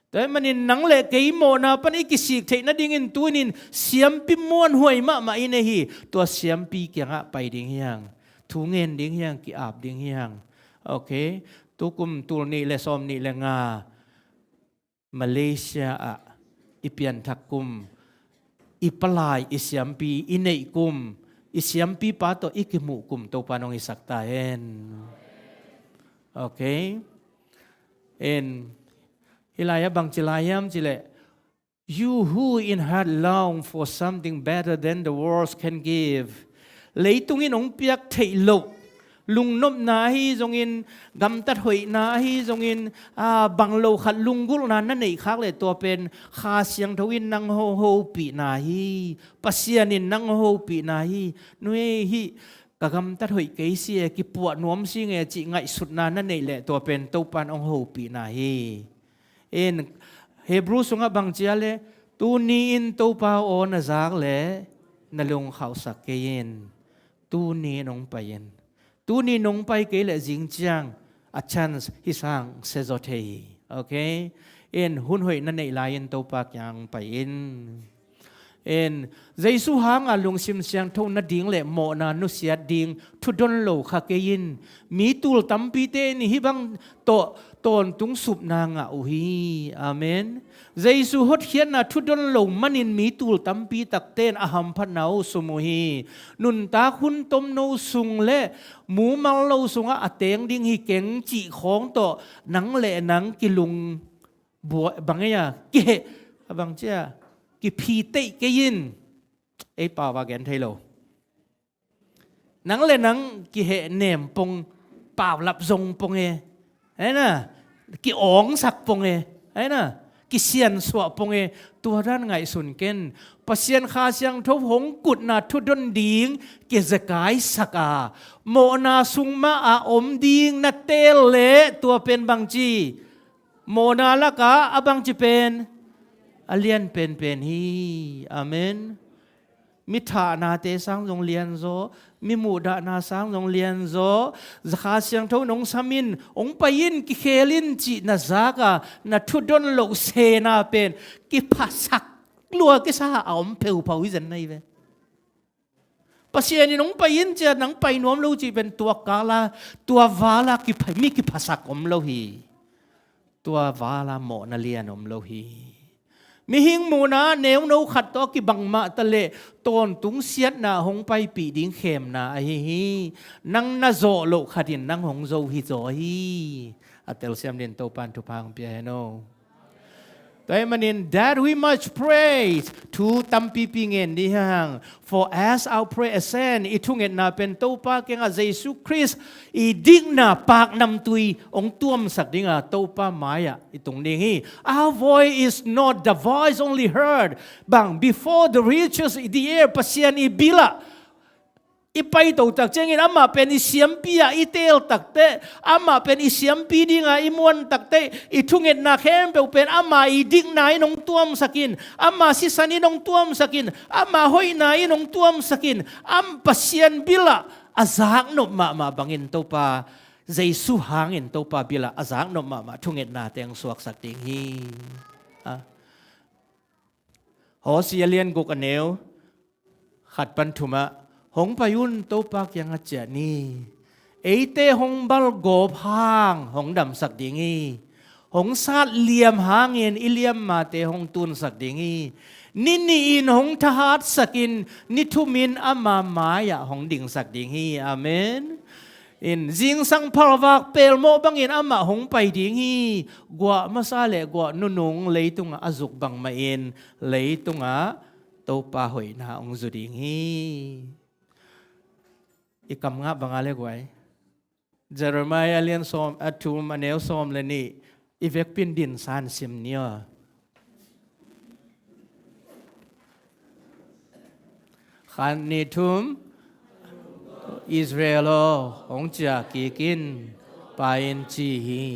Tua ahih manin nang le kei mawhna pan i kisik theih nadingin tu-in siampi muanhuai mahmah i nei hi. Tua siampi kiangah pai ding hi hang. Thu ngen ding hi hang, ki-ap ding hi hang. Ok. Tukum tul nih le sawm nih le nga Malaysia ah i pianthak kum, i palai, i siampi i neih kum, i siampipa tawh i kimuh kum Topa nong hisak ta hen. Ok. En, hih lai-ah bangci lai hiam cih leh, "You who in heart long for something better than the world can give." Leitung in hong piak theih loh lungnopna ahi zongin, gamtat hoihna ahi zongin, a, bang lo khat lunggulhna na neih khak leh tua pen Kha Siangtho in nang hong hopihna hi. Pasian in nang hong hopihna hi. Nui hih ka gamtat hoih kei si e, kipuah nuam si nge cih ngaihsutna na neih leh tua pen Topa in hong hopihna hi. In Hebrew sungah bangci a leh, "Tuni in Topa aw na zak leh na lungkhauhsak kei in. Tuni in hong pai in. Tuni nong pai kei leh zing ciang a chance hi sang se zaw thei hi." Ok. In hun hoih na neih lai-in Topa kiang pai in. In Jesu hanga lungsim siangtho nading le mawhna nusiat ding thudon lo kha kei in. Mi tul tampite in hih bang tawh tawntung supna ngah uh hi. Amen. Jesu hotkhiatna thudon lo manin mi tul tampi takte in a hamphatna uh sum uh hi. Nuntak hun tomno sung le mumal lo sungah a teng ding hi keng cih khawng tawh nang le nang kilung bua-, bang ei a, kiheh, a bang cia, kiphi teih kei in. Ei pau a gen thei lo. Nang le nang kiheh nem pong, paulap zong pong e. Aina, ki-awngsak pong e. Aina, kisiansuah pong e. Tua dan ngaihsun ken. Pasian Kha Siangtho hong kutna thudon ding kizekaisak a, mawhna sung mah a om ding na teel leh tua pen bangci, mawhna lakah a bangci pen a lian penpen hi. Amen. Mi thahnate sang zong lianzaw, mi muhdahna sang zong lianzaw, Kha Siangtho nong sam in, hong pai in, kikhel in cih na zak a, na thudon loh sena pen kiphasak lua kisa a om pheuphau hi zen na hi ve. Pasian in hong pai in cia nang pai nuam lo cih pen tua kala, tua vala kiphai, mi kiphasak om lo hi. Tua vala mawhna lian om lo hi. Mihing muhna neuno khat tawh kibang mah ta leh tawntung siatna hong paipih ding khemna ahi hi. Nang na zawh loh khat in nang hong zo hi zaw hi. A telsiam din Topan thupha hong pia hen aw. Tua ahih manin, that we much pray. Thu tampipi ngen dih hang. For as our prayer ascend, i thungetna pen Topa kiangah Jesu Khrist i dikna paknamtui hong tuamsak dinga Topa mai-ah i tung ding hi. Our voice is not the voice only heard. Bang, before the reaches the air, Pasian i bilah i paito tak ciangin amah pen i siampi ah i teel takteh, amah pen i siampi dinga i muan takteh, i thungetna khempeuh pen amah i dikna in hong tuamsak in, amah sisan in hong tuamsak in, amah hoihna in hong tuamsak in, am Pasian bilah a zaknop mahmah bangin Topa, Jesu hangin Topa bilah a zaknop mahmah thungetna teng suaksak ding hi. A, Hosea lian guk a neu khat pan thumah, hong pai un, Topa kiangah ciah ni. Eite hong balgawp hang hong damsak ding hi. Hong sat liam hangin i liammate hong tunsak ding hi. Ni nih in hong thahatsak in, ni thum in ama mai-ah hong dingsak ding hi. Amen. In zingsang phalvak pelmawh bangin amah hong pai ding hi. Guah masa le guah nunung leitungah a zuk bangmah in leitungah Topa hoihna hong zu ding hi. I kam ngah banga le guai. Jeremiah a lian sawm, a thum, a neu sawm le nih. I vekpin din san sim ni aw. Khat nih thum, Israel aw, hong ciah kik in, pai in ci hi.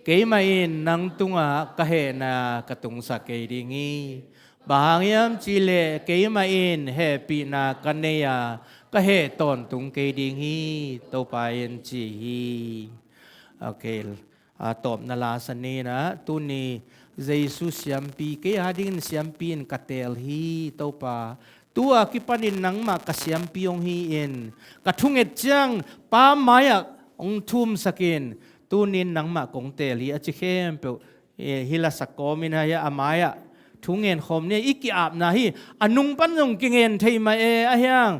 Keimah in nang tungah ka hehna ka tungsak kei ding hi. Bang hang hiam cihleh keimah in hehpihna ka nei a, ka heh tawntung kei ding hi, Topa in ci hi. Ok. a, tawpna la sa ni in ah, tuni Jesu siampi, kei adingin siampi in ka teel hi, Topa. Tu-a kipanin nangmah ka siampi hong hi-in, ka thunget ciang Pa mai-ah hong thumsak in, tuni-in nangmah kong teel hi, a ci khempeuh, eh, hih lasak kawmin ah, a mai-ah thu ngen khawm ni, i ki-apna hi. A nung pan zong kingen thei mah e, ahi hang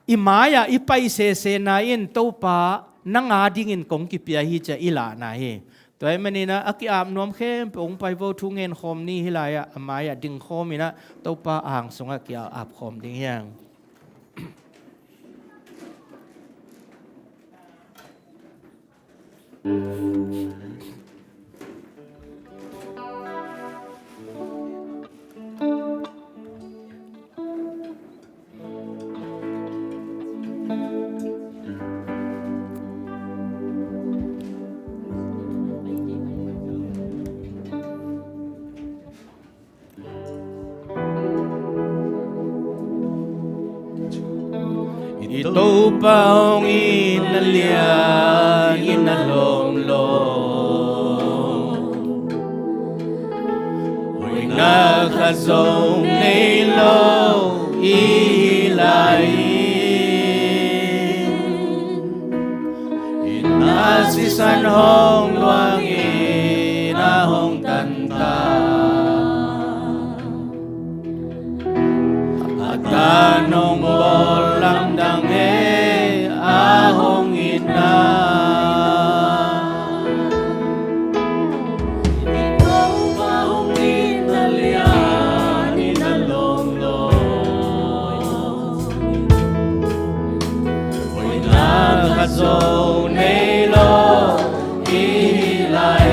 i mai-ah i pai sesena in, Topa, nang adingin kong kipia hi, ci-a i lahna hi. Tua ahih manin ah, a ki-ap nuam khempeuh hong pai vo, thu ngen khawm ni. Hih lai-ah a mai-ah ding khawmin ah, Topa ang sungah ki-ap khawm ding hi hang. I Topa hong itna lian in a lawm lo, hoihna khat zong nei lo i hi lai. Itna sisan hong luangin a hong tantan, a tan hong bawl lamdang e, a hong itna. I Topa hong itna lian in a lawm lo, hoihna khat zong nei lo i hi lai.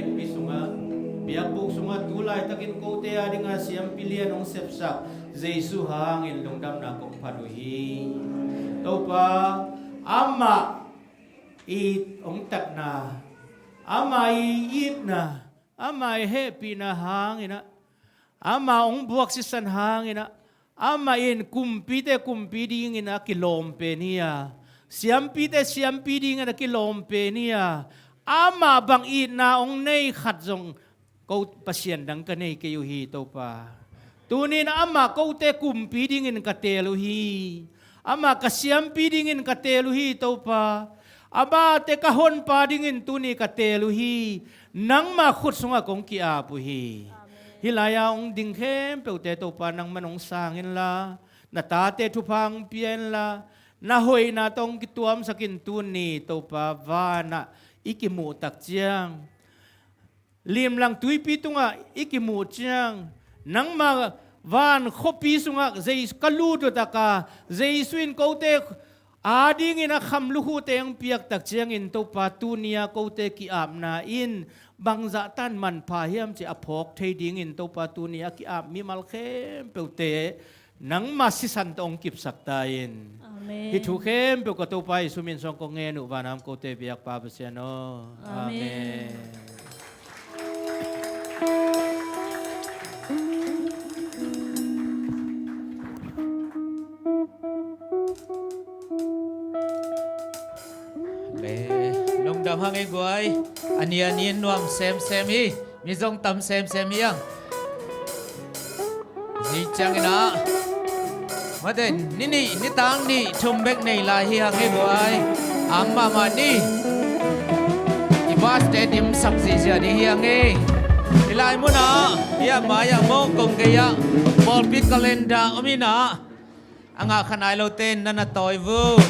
Pi sungah, biakbuk sungah tu laitakin kote a dingah siampi lian hong sepsak Jesu hangin lungdamna kong phat uh hi. Topa, amah i hong tatna, amah i itna, amah i hehpihna hanginah, amah hong buak sisan hanginah, amah in kumpite kumpi dingin a kilawm pen hi a, siampite siampi dingin a kilawm pen hi a, amah bang itna hong nei khat zong ko Pasian dang ka nei kei uh hi, Topa. Tunin amah kote kumpi dingin ka teel uh hi. Amah ka siampi dingin ka teel uh hi, Topa. Amahte ka honpa dingin tuni ka teel uh hi. Nangmah khut sungah kong ki-ap uh hi. Hih lai-a hong ding khempeuhte, Topa, nangman hong sang inla, na tate thupha hong pia inla, na hoihna tawh hong kituamsak in. Tuni, Topa, vanah i kimuh tak ciang, limlang tuipi tungah i kimuh ciang, nangmah van khuapi sungah Jesu ka lut uh taka, Jesu in kote adingin a kham lukhuhte hong piak tak ciangin, Topa, tuni-a kote ki-apna in bangzah tan manpha hiam cih a phawk thei dingin, Topa, tuni a ki-ap mimal khempeuhte nangmah sisan tawh hong kipsak ta in. Amen. Hih thu khempeuh ka Topa Jesu min suang kong ngen uh, vanam kote biakpa Pasian aw. Amen. Amen. Le, lungdam hang ei guai. A ni a ni in nuam semsem hi. Mi zong tam semsem hi ang. Zi ciangin ah, mate, ni nih, ni tang nih, thum bek nei lai hi hang ei guai. Am mahmah ni. I baste dimsak zihziah ding hi hang ei. I lai munah, i ah mai ah mawk kong kei ah, pawlpi calendar om inah, a ngah kha nai lote in na na tawi vu.